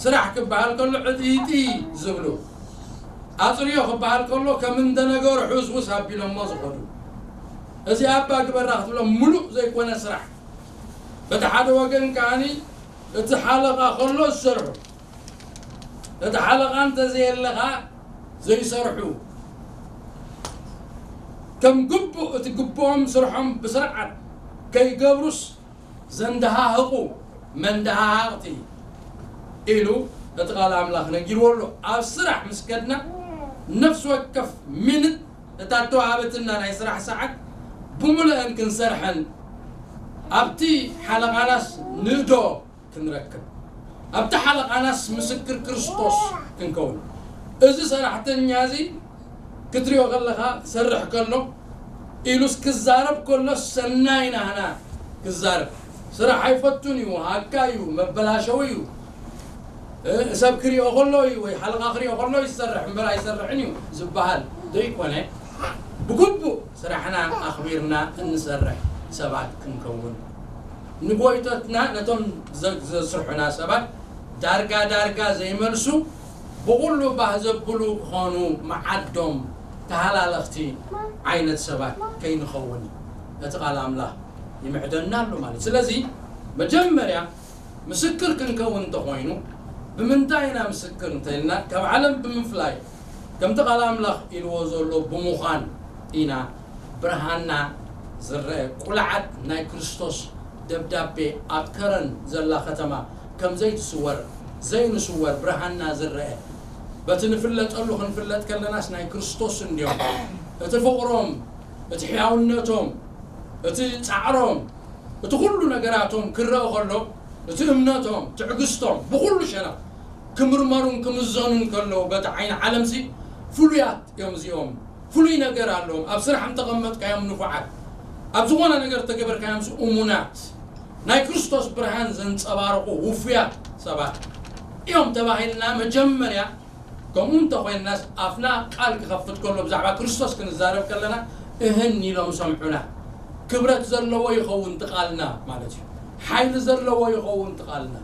ስራሕ ክበሃል ከሎ ዕጥይጥይ ዝብሉ፣ ኣጽርዮ ክበሃል ከሎ ከም እንደ ነገሩ ሕውስውስ ኣቢሎሞ ዝኸዱ፣ እዚ ኣባ ግበራ ክትብሎ ምሉእ ዘይኮነ ስራሕ። በቲ ሓደ ወገን ከኣኒ እቲ ሓለቓ ከሎ ዝሰርሑ፣ እቲ ሓለቓ እንተዘየለኻ ዘይሰርሑ፣ ከም ግቡእ እቲ ግቡኦም ስርሖም ብስርዓት ከይገብሩስ ዘንደሃህቑ መንደሃሃቕቲ ኢሉ እቲ ቃል ኣምላኽ ነጊርዎ ኣሎ። ኣብ ስራሕ ምስ ከድና ነፍሲ ወከፍ ሚንት እታ እተዋሃበትና ናይ ስራሕ ሰዓት ብምሉአን ክንሰርሐን ኣብቲ ሓለቓናስ ንእዶ ክንረክብ ኣብቲ ሓለቓናስ ምስክር ክርስቶስ ክንከውን። እዚ ሰራሕተኛ እዚ ክትሪኦ ከለኻ ክሰርሕ ከሎ ኢሉስ ክዛረብ ከሎ ሰናይ ናህና ክዛረብ። ስራሕ ኣይፈቱን እዩ፣ ሃካ እዩ፣ መበላሸዊ እዩ። እ፣ ሰብ ክሪኦ ከሎ እዩ ወይ ሓለቓ ክሪኦ ከሎ ይሰርሕ እምበር ኣይሰርሕን እዩ ዝበሃል ዘይኮነ፣ ብግቡእ ስራሕና ኣኽቢርና እንሰርሕ ሰባት ክንከውን፣ ንጎይቶትና ነቶም ዘ- ዘስርሑና ሰባት ዳርጋ ዳርጋ ዘይመልሱ፣ ብቑሉ ባህ ዘብሉ ክኾኑ፣ መዓዶም ተሃላለኽቲ ዓይነት ሰባት ከይንኸውን እቲ ቃል ኣምላኽ ይምዕደና ኣሎ ማለት። ስለዚ መጀመርያ ምስክር ክንከውን እንተኾይኑ ብምንታይ ኢና ምስክር እንተኢልና፣ ካብ ዓለም ብምፍላይ ከምቲ ቃል ኣምላኽ ኢልዎ ዘሎ ብምዃን ኢና ብርሃንና ዝረአ። ቁልዓት ናይ ክርስቶስ ደብዳቤ ኣብ ከረን ዘላ ከተማ ከም ዘይትስወር ዘይንስወር ብርሃንና ዝረአ፣ በቲ ንፍለጠሉ ክንፍለጥ ከለናስ ናይ ክርስቶስ እንድዮም። እቲ ፍቕሮም፣ እቲ ሕያውነቶም፣ እቲ ጻዕሮም፣ እቲ ኩሉ ነገራቶም ክረአ ከሎ፣ እቲ እምነቶም፣ ትዕግስቶም ብኹሉ ሸነኽ ክምርመሩን ክምዘኑን ከለዉ፣ በቲ ዓይኒ ዓለምሲ ፍሉያት እዮም እዚኦም። ፍሉይ ነገር ኣለዎም። ኣብ ስራሕ እንተቐመጥካዮም ንፉዓት፣ ኣብ ዝኾነ ነገር እንተገበርካዮምሲ እሙናት፣ ናይ ክርስቶስ ብርሃን ዘንጸባርቑ ውፉያት ሰባት እዮም ተባሂልና። መጀመርያ ከምኡ እንተኾይንናስ፣ ኣፍና ቃል ክኸፍት ከሎ ብዛዕባ ክርስቶስ ክንዛረብ ከለና እህን ኢሎም ሰምዑና። ክብረት ዘለዎ ይኸውን እቲ ቃልና ማለት እዩ። ሓይሊ ዘለዎ ይኸውን እቲ ቃልና።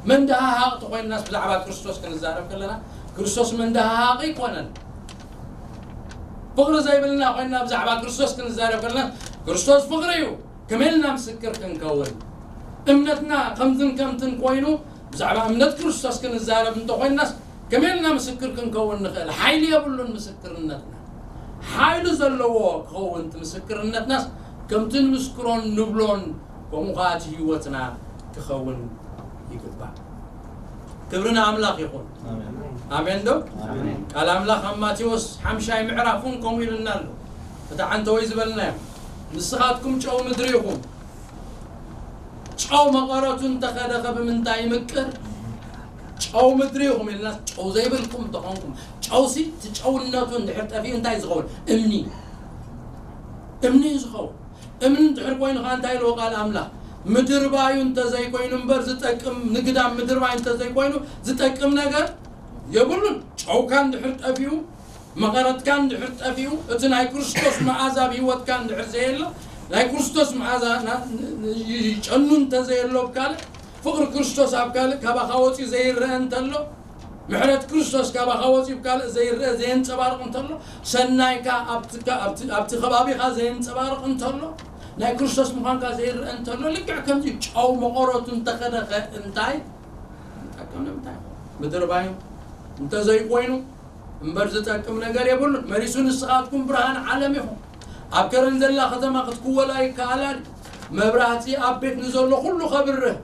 መንደሃሃቕቲ ኮይንናስ ብዛዕባ ክርስቶስ ክንዛረብ ከለና፣ ክርስቶስ መንደሃሃቒ ኣይኮነን። ፍቕሪ ዘይብልና ኮይንና ብዛዕባ ክርስቶስ ክንዛረብ ከለና፣ ክርስቶስ ፍቕሪ እዩ። ከመይ ኢልና ምስክር ክንከውን? እምነትና ከምዝን ከምትን ኮይኑ ብዛዕባ እምነት ክርስቶስ ክንዛረብ እንተኾይንናስ ከመይ ኢልና ምስክር ክንከውን ንኽእል? ሓይሊ የብሉን ምስክርነትና። ሓይሊ ዘለዎ ክኸውን እቲ ምስክርነትናስ ከምቲ ንምስክሮን ንብሎን ከምኡ ኸዓ እቲ ህይወትና ክኸውን ይግባእ። ክብሪ ንኣምላኽ ይኹን። ኣሜን ዶ? ቃል ኣምላኽ ኣብ ማቴዎስ ሓምሻይ ምዕራፍ እውን ከምኡ ኢሉና ኣሎ። እቲ ዓንተወይ ዝበልናዮ፣ ንስኻትኩም ጨው ምድሪ ኢኹም። ጨው መቐረቱ እንተኸደኸ ብምንታይ ይምቅር? ጨው ምድሪ ኢኹም ኢልና፣ ጨው ዘይብልኩም እንተኾንኩም፣ ጨውሲ እቲ ጨውነቱ እንድሕር ጠፊኡ እንታይ ዝኸውን? እምኒ። እምኒ እዩ ዝኸውን። እምኒ እንድሕር ኮይኑ ኸዓ እንታይ ኢልዎ ቃል ኣምላኽ? ምድርባዩ እንተዘይኮይኑ እምበር ዝጠቅም፣ ንግዳም ምድርባዩ እንተዘይኮይኑ ዝጠቅም ነገር የብሉን። ጨውካ እንድሕር ጠፊኡ፣ መቐረትካ እንድሕር ጠፊኡ፣ እቲ ናይ ክርስቶስ መዓዛ ኣብ ህይወትካ እንድሕር ዘየሎ፣ ናይ ክርስቶስ መዓዛ ና- ን- ን- ይጨኑ እንተዘየሎ፣ ኣብ ካልእ ፍቕሪ ክርስቶስ ኣብ ካልእ ካባኻ ወፂኡ ዘይረአ እንተሎ፣ ምሕረት ክርስቶስ ካባኻ ወፂኡ ኣብ ካልእ ዘይረአ ዘየንፀባርቕ እንተሎ፣ ሰናይካ ኣብቲ ካ- ኣብቲ- ኣብቲ ከባቢኻ ዘየንፀባርቕ እንተሎ፣ ናይ ክርስቶስ ምዃንካ ዘይረአ እንተሎ፣ ልክዕ ከምዚ ጨው መቐረቱ እንተኸደኸ እንታይ ይጠቅም? ንምንታይ ምድርባዩ እንተዘይኮይኑ እምበር ዝጠቅም ነገር የብሉን። መሊሱ ንስኻትኩም ብርሃን ዓለም ኢኹም። ኣብ ከረን ዘላ ከተማ ክትክወላ ይከኣላን፣ መብራህቲ ኣብ ቤት ንዘሎ ኩሉ ከብርህ፣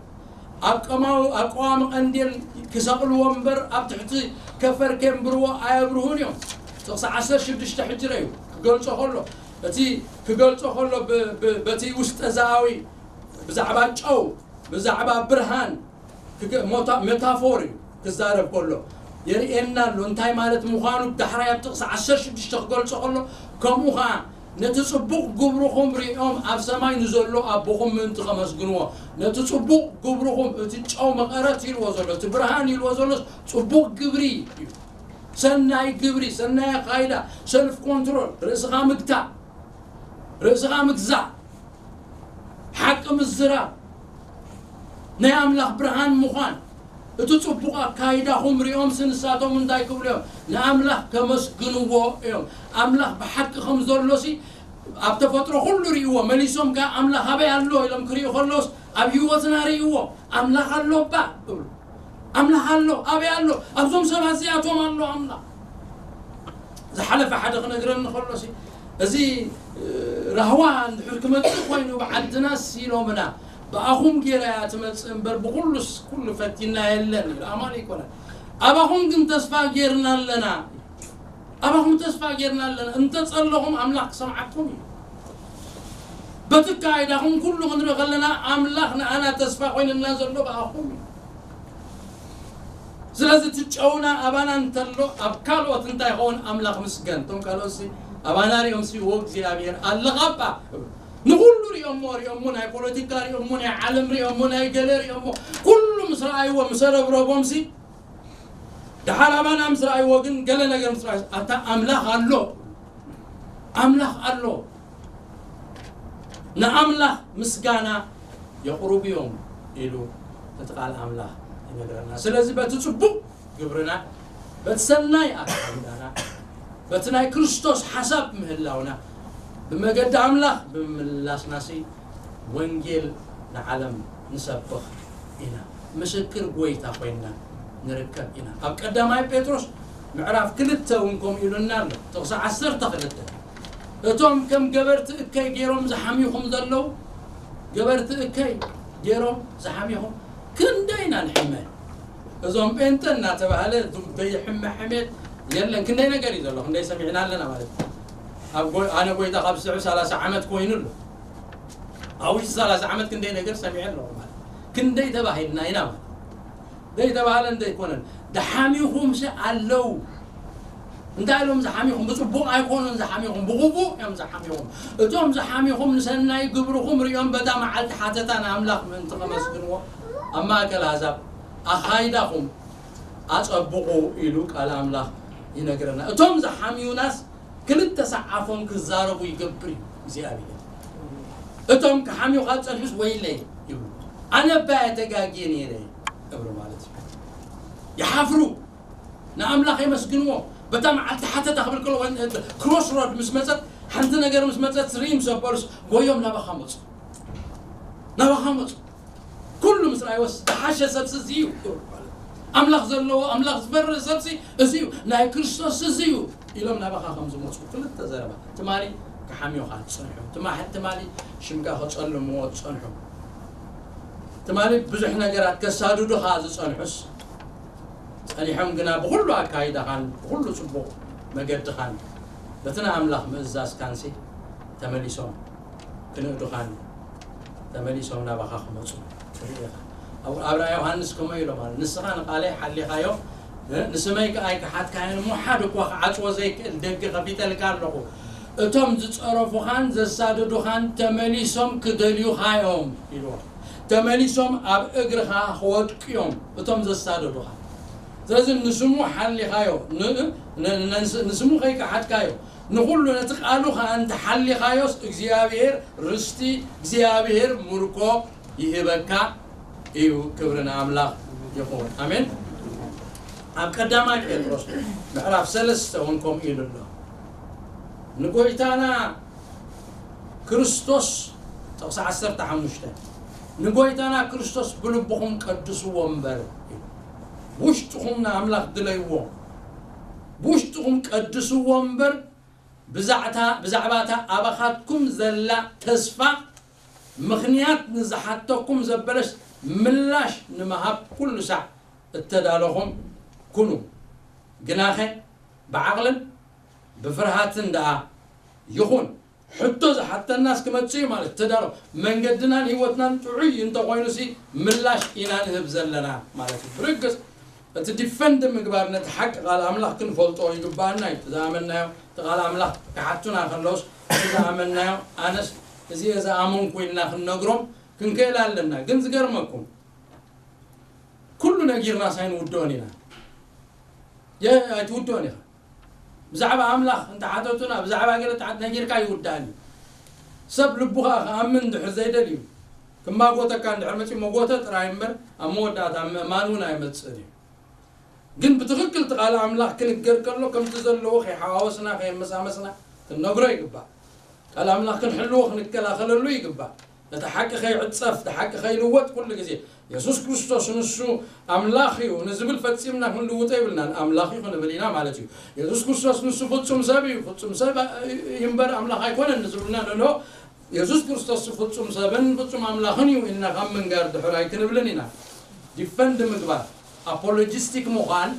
ኣብ ቀማው- ኣብ ቀዋሚ ቀንዴል ክሰቕልዎ እምበር ኣብ ትሕቲ ከፈር ኬንብርዎ ኣየብርሁን እዮም። ጥቕሲ ዓሰርተ ሽዱሽተ ሕጂ እዩ ክገልጾ ከሎ፣ እቲ ክገልጾ ከሎ ብ- ብ- በቲ ውስጠ ዛኣዊ ብዛዕባ ጨው፣ ብዛዕባ ብርሃን ክገ- ሞታ- ሜታፎር እዩ ክዛረብ ከሎ የርእየና ኣሎ እንታይ ማለት ምዃኑ። ዳሕራይ ኣብ ጥቕሲ ዓሰርተ ሽዱሽተ ክገልጾ ከሎ፣ ከምኡ ኸዓ ነቲ ጽቡቕ ግብርኹም ሪኦም ኣብ ሰማይ ንዘሎ ኣቦኹም ምእንቲ ከመስግንዎ፣ ነቲ ጽቡቕ ግብርኹም፣ እቲ ጨው መቐረት ኢልዎ ዘሎ፣ እቲ ብርሃን ኢልዎ ዘሎ ጽቡቕ ግብሪ እዩ። ሰናይ ግብሪ፣ ሰናይ ኣካይዳ፣ ሰልፍ ኮንትሮል፣ ርእስኻ ምግታእ፣ ርእስኻ ምግዛእ፣ ሓቂ ምዝራብ፣ ናይ ኣምላኽ ብርሃን ምዃን። እቲ ጽቡቕ ኣካይዳኹም ሪኦምሲ ንሳቶም እንታይ ክብሉ እዮም? ንኣምላኽ ከመስግንዎ እዮም። ኣምላኽ ብሓቂ ከም ዘሎሲ ኣብ ተፈጥሮ ኩሉ ሪእዎ፣ መሊሶም ከኣ ኣምላኽ ኣበይ ኣሎ ኢሎም ክሪኡ ከለውስ ኣብ ህይወትና ሪእዎ። ኣምላኽ ኣሎ እባ እብሉ። ኣምላኽ ኣሎ፣ ኣበይ ኣሎ? ኣብዞም ሰባት እዚኣቶም ኣሎ ኣምላኽ። ዝሓለፈ ሓደ ክነግረኒ ከሎሲ፣ እዚ ራህዋ እንድሕር ክመጽእ ኮይኑ ብዓድናስ ኢሎምና፣ ብኣኹም ጌራ እያ ትመጽእ እምበር ብኩሉስ ኩሉ ፈቲና የለን ኢሉ። ኣማን ኣይኮነን። ኣባኹም ግን ተስፋ ጌርና ኣለና። ኣባኹም ተስፋ ጌርና ኣለና። እንተጸለኹም ኣምላኽ ክሰምዓኩም እዩ። በቲ ኣካይዳኹም ኩሉ ክንርኢ ከለና ኣምላኽ ንኣና ተስፋ ኮይንና ዘሎ ብኣኹም እዩ። ስለዚ እቲ ጨውና ኣባና እንተሎ ኣብ ካልኦት እንታይ ይኸውን? ኣምላኽ ምስገን። እቶም ካልኦትሲ ኣባና ሪኦምሲ፣ "ወ እግዚኣብሔር ኣለኻ እባ" ንኹሉ ሪኦሞ፣ ሪኦሞ ናይ ፖለቲካ ሪኦሞ፣ ናይ ዓለም ሪኦሞ፣ ናይ ገለ ሪኦሞ፣ ኩሉ ምስ ረኣይዎ ምስ ረብረቦምሲ፣ ደሓር ኣባና ምስ ረኣይዎ ግን ገለ ነገር ምስ ረኣዩ፣ "ኣታ ኣምላኽ ኣሎ፣ ኣምላኽ ኣሎ፣ ንኣምላኽ ምስጋና የቕርቡ እዮም" ኢሉ እቲ ቃል ኣምላኽ ይነግረና። ስለዚ በቲ ጽቡቕ ግብርና፣ በቲ ሰናይ ኣካይዳና፣ በቲ ናይ ክርስቶስ ሓሳብ ምህላውና፣ ብመገዲ ኣምላኽ ብምምላስናሲ ወንጌል ንዓለም ንሰብኽ ኢና። ምስክር ጎይታ ኮይንና ንርከብ ኢና። ኣብ ቀዳማይ ጴጥሮስ ምዕራፍ ክልተ እውን ከምኡ ኢሉና ኣሎ። ጥቕሲ ዓሰርተ ክልተ፣ "እቶም ከም ገበርቲ እከይ ገይሮም ዝሓምዩኹም ዘለዉ፣ ገበርቲ እከይ ገይሮም ዝሓምዩኹም ክንደይ ኢና ንሕመ?" እዞም ጴንጠ እናተባህለ ዘይሕመ ሕሜት የለን። ክንደይ ነገር እዩ ዘሎ፣ ክንደይ ሰሚዕና ኣለና ማለት እዩ። ኣብ ጎ-፣ ኣነ ጎይታ ካብ ዝስዕብ ሰላሳ ዓመት ኮይኑ ኣሎ። ኣብ ውሽጢ ሰላሳ ዓመት ክንደይ ነገር ሰሚዐ ኣለኹ ማለት እዩ። ክንደይ ተባሂልና ኢና ማለት እዩ። ዘይተባህለ እንተይኮነን፣ ደሓሚኹምሲ ኣለዉ። እንታይ ኢሎም ዝሓሚኹም? ብጽቡቕ ኣይኮኑን ዝሓሚኹም፣ ብኽፉእ እዮም ዝሓሚኹም። እቶም ዝሓሚኹም ንሰናይ ግብርኹም ሪኦም በታ መዓልቲ ሓተታ ንኣምላኽ ምእንቲ ከመስግንዎ ኣብ ማእከል ኣህዛብ ኣኻይዳኹም ኣጸብቑ ኢሉ ቃል ኣምላኽ ይነግረና። እቶም ዝሓምዩናስ ክልተ ሳዕ ኣፎም ክዛረቡ ይገብር እዩ እግዚኣብሔር። እቶም ክሓምዩኻ ዝጸንሑስ ወይለይ ይብሉ። ኣነ እባ እየ ተጋግየ ነይረ እብሉ ማለት እዩ። ይሓፍሩ። ንኣምላኽ የመስግንዎ። በታ መዓልቲ ሓተታ ክብል ከሎ፣ ክሮስ ሮድ ምስ መጸት፣ ሓንቲ ነገር ምስ መጸት፣ ርኢ ምስ ኣበሉስ፣ ጎዮም ናባኻ መጹ። ናባኻ መጹ። ኩሉ ምስ ረኣይዎስ፣ ዝሓሸ ሰብሲ እዚ እዩ። ኣምላኽ ዘለዎ፣ ኣምላኽ ዝፈርህ ሰብሲ እዚ እዩ። ናይ ክርስቶስ እዚ እዩ። ኢሎም ናባኻ ከም ዝመጹ ክልተ ዘረባ። ትማሊ ክሓምዮኻ ዝጸንሑ። ትማ-፣ ትማሊ ሽምካ ከጸልምዎ ዝጸንሑ። ትማሊ ብዙሕ ነገራት ከሳድዱኻ ዝጸንሑስ፣ ጸኒሖም ግና ብኹሉ ኣካይዳኻን ብኹሉ ጽቡቕ መገድኻን በቲ ንኣምላኽ ምእዛዝካንሲ ተመሊሶም ክንእዱኻን ተመሊሶም ናባኻ ክመጹ ትርኢ ኢኻ። ኣብ፣ ኣብ ራእይ ዮሃንስ ከምኡ ኢሎም ኣሎ፣ "ንስኻ ንቓለይ ሓሊኻዮ፣ እ፣ ንስመይ ከኣ ኣይከሓድካዮን እሞ ሓደ እኳ ክዓጽዎ ዘይክእል ደገ ከፊተልካ ኣለኹ። እቶም ዝጸረፉኻን ዘሳደዱኻን ተመሊሶም ክደልዩኻ እዮም" ኢልዎ። ተመሊሶም ኣብ እግርኻ ክወድቁ እዮም እቶም ዘሳደዱኻ። ስለዚ ንስሙ ሓሊኻዮ፣ ን-፣ ን-፣ ንስ-፣ ንስሙ ከይከሓድካዮ፣ ንኹሉ ነቲ ቃሉ ኸኣ እንተሓሊኻዮስ እግዚኣብሔር ርስቲ፣ እግዚኣብሔር ምርኮ ይህበካ እዩ። ክብሪ ንኣምላኽ ይኹን። ኣሜን። ኣብ ቀዳማይ ጴጥሮስ ምዕራፍ ሰለስተ እውን ከምኡ ኢሉ ኣሎ። ንጎይታና ክርስቶስ፣ ጥቕሲ ዓሰርተ ሓሙሽተ፣ "ንጎይታና ክርስቶስ ብልብኹም ቀድስዎ እምበር" ኢሉ። ብውሽጥኹም ንኣምላኽ ድለይዎ፣ ብውሽጥኹም ቀድስዎ እምበር፣ ብዛዕታ-፣ ብዛዕባታ ኣባኻትኩም ዘላ ተስፋ ምኽንያት ንዝሓተኩም ዘበለስ ምላሽ ንምሃብ ኩሉ ሳዕ እተዳለኹም ኩኑ። ግናኸ ብዓቕልን ብፍርሃትን ደኣ ይኹን። ሕቶ ዝሓተናስ ክመጽእ እዩ ማለት ተዳሎ። መንገድናን ህይወትናን ጥዑይ እንተኾይኑሲ ምላሽ ኢና ንህብ ዘለና ማለት እዩ። ብርግጽ እቲ ዲፈንድ ምግባር ነቲ ሓቂ ቃል ኣምላኽ ክንፈልጦ ይግባኣና እዩ። እቲ ዝኣመንናዮ፣ እቲ ቃል ኣምላኽ ክሓቱና ከለውስ፣ እቲ ዝኣመንናዮ፣ ኣነስ እዚ እየ ዝኣመንኩ ኢልና ክንነግሮም ክንክእል ኣለና። ግን ዝገርመኩም፣ ኩሉ ነጊርናስ ኣይንውድኦን ኢና። ኣይትውድኦን ኢኻ። ብዛዕባ ኣምላኽ እንተሓተቱና፣ ብዛዕባ ገለ ተሓት ነጊርካ ይውዳእን እዩ። ሰብ ልቡ ኸኣ ክኣምን እንድሕር ዘይደልዩ፣ ክማጎተካ እንድሕር መጺኡ፣ መጎተ ጥራይ እምበር ኣብ መወዳእታ ምእማን እውን ኣይመጽእን እዩ። ግን ብትኽክል እቲ ቃል ኣምላኽ ክንገር ከሎ ከምቲ ዘለዎ ከይሓዋወስና ከየመሳመስና ክንነግሮ ይግባእ። ቃል ኣምላኽ ክንሕልዎ ክንከላኸለሉ ይግባእ። እቲ ሓቂ ከይዕጸፍ፣ እቲ ሓቂ ከይልወጥ ኩሉ ግዜ የሱስ ክርስቶስ ንሱ ኣምላኽ እዩ ንዝብል ፈጺምና ክንልውጦ የብልናን። ኣምላኽ እዩ ክንብል ኢና ማለት እዩ። የሱስ ክርስቶስ ንሱ ፍጹም ሰብ እዩ፣ ፍጹም ሰብ እዩ እምበር ኣምላኽ ኣይኮነን ንዝብልና ንንሆ የሱስ ክርስቶስ ፍጹም ሰብን ፍጹም ኣምላኽን እዩ ኢልና ካብ ምንጋር ድሕር ኣይክንብልን ኢና። ዲፈንድ ምግባር፣ ኣፖሎጂስቲክ ምዃን፣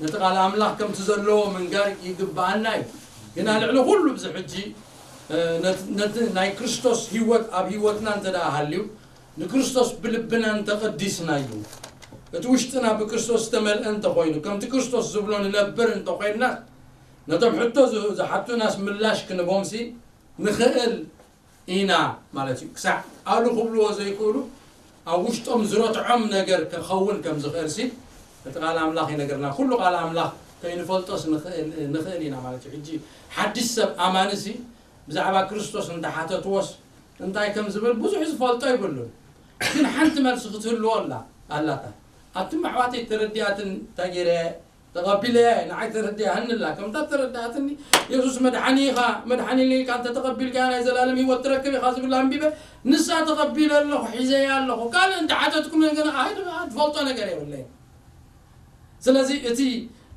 ነቲ ቃል ኣምላኽ ከምቲ ዘለዎ ምንጋር ይግብኣና እዩ። ግና ልዕሊ ኩሉ ብዚ ሕጂ ነቲ ናይ ክርስቶስ ህይወት ኣብ ህይወትና እንተ ደኣ ሃልዩ፣ ንክርስቶስ ብልብና እንተቐዲስናዩ፣ እቲ ውሽጥና ብክርስቶስ ዝተመልአ እንተኾይኑ፣ ከምቲ ክርስቶስ ዝብሎ ንነብር እንተኾይንና፣ ነቶም ሕቶ ዝሓቱናስ ምላሽ ክንቦምሲ ንኽእል ኢና ማለት እዩ። ክሳዕ ኣሉ ክብልዎ ዘይክእሉ ኣብ ውሽጦም ዝረትዖም ነገር ክኸውን ከም ዝኽእል ሲ እቲ ቃል ኣምላኽ ይነገርና። ኩሉ ቃል ኣምላኽ ከይንፈልጦስ ንኽእል ኢና ማለት እዩ። ሕጂ ሓድሽ ሰብ ኣማንሲ ብዛዕባ ክርስቶስ እንተሓተትዎስ እንታይ ከም ዝብል ብዙሕ ዝፈልጦ ይብሉን። ግን ሓንቲ መልሲ ክትህልዎ ኣላ ኣላታ። ኣቱም ኣሕዋተይ ተረዲኣትን እንታይ ገይረ ተቐቢለ ንዓይ ተረዲኣትኒ ኣላ። ከምታ ተረዳእትኒ የሱስ መድሓኒ ኢኻ፣ መድሓኒ ኢልካ እንተ ተቐቢልካ ናይ ዘላለም ህይወት ትረክብ ኢኻ ዝብል ኣንቢበ ንሳ ተቐቢለ ኣለኹ፣ ሒዘያ ኣለኹ። ካልእ እንተሓተትኩም ግን ኣይ ትፈልጦ ነገር የብለይ። ስለዚ እቲ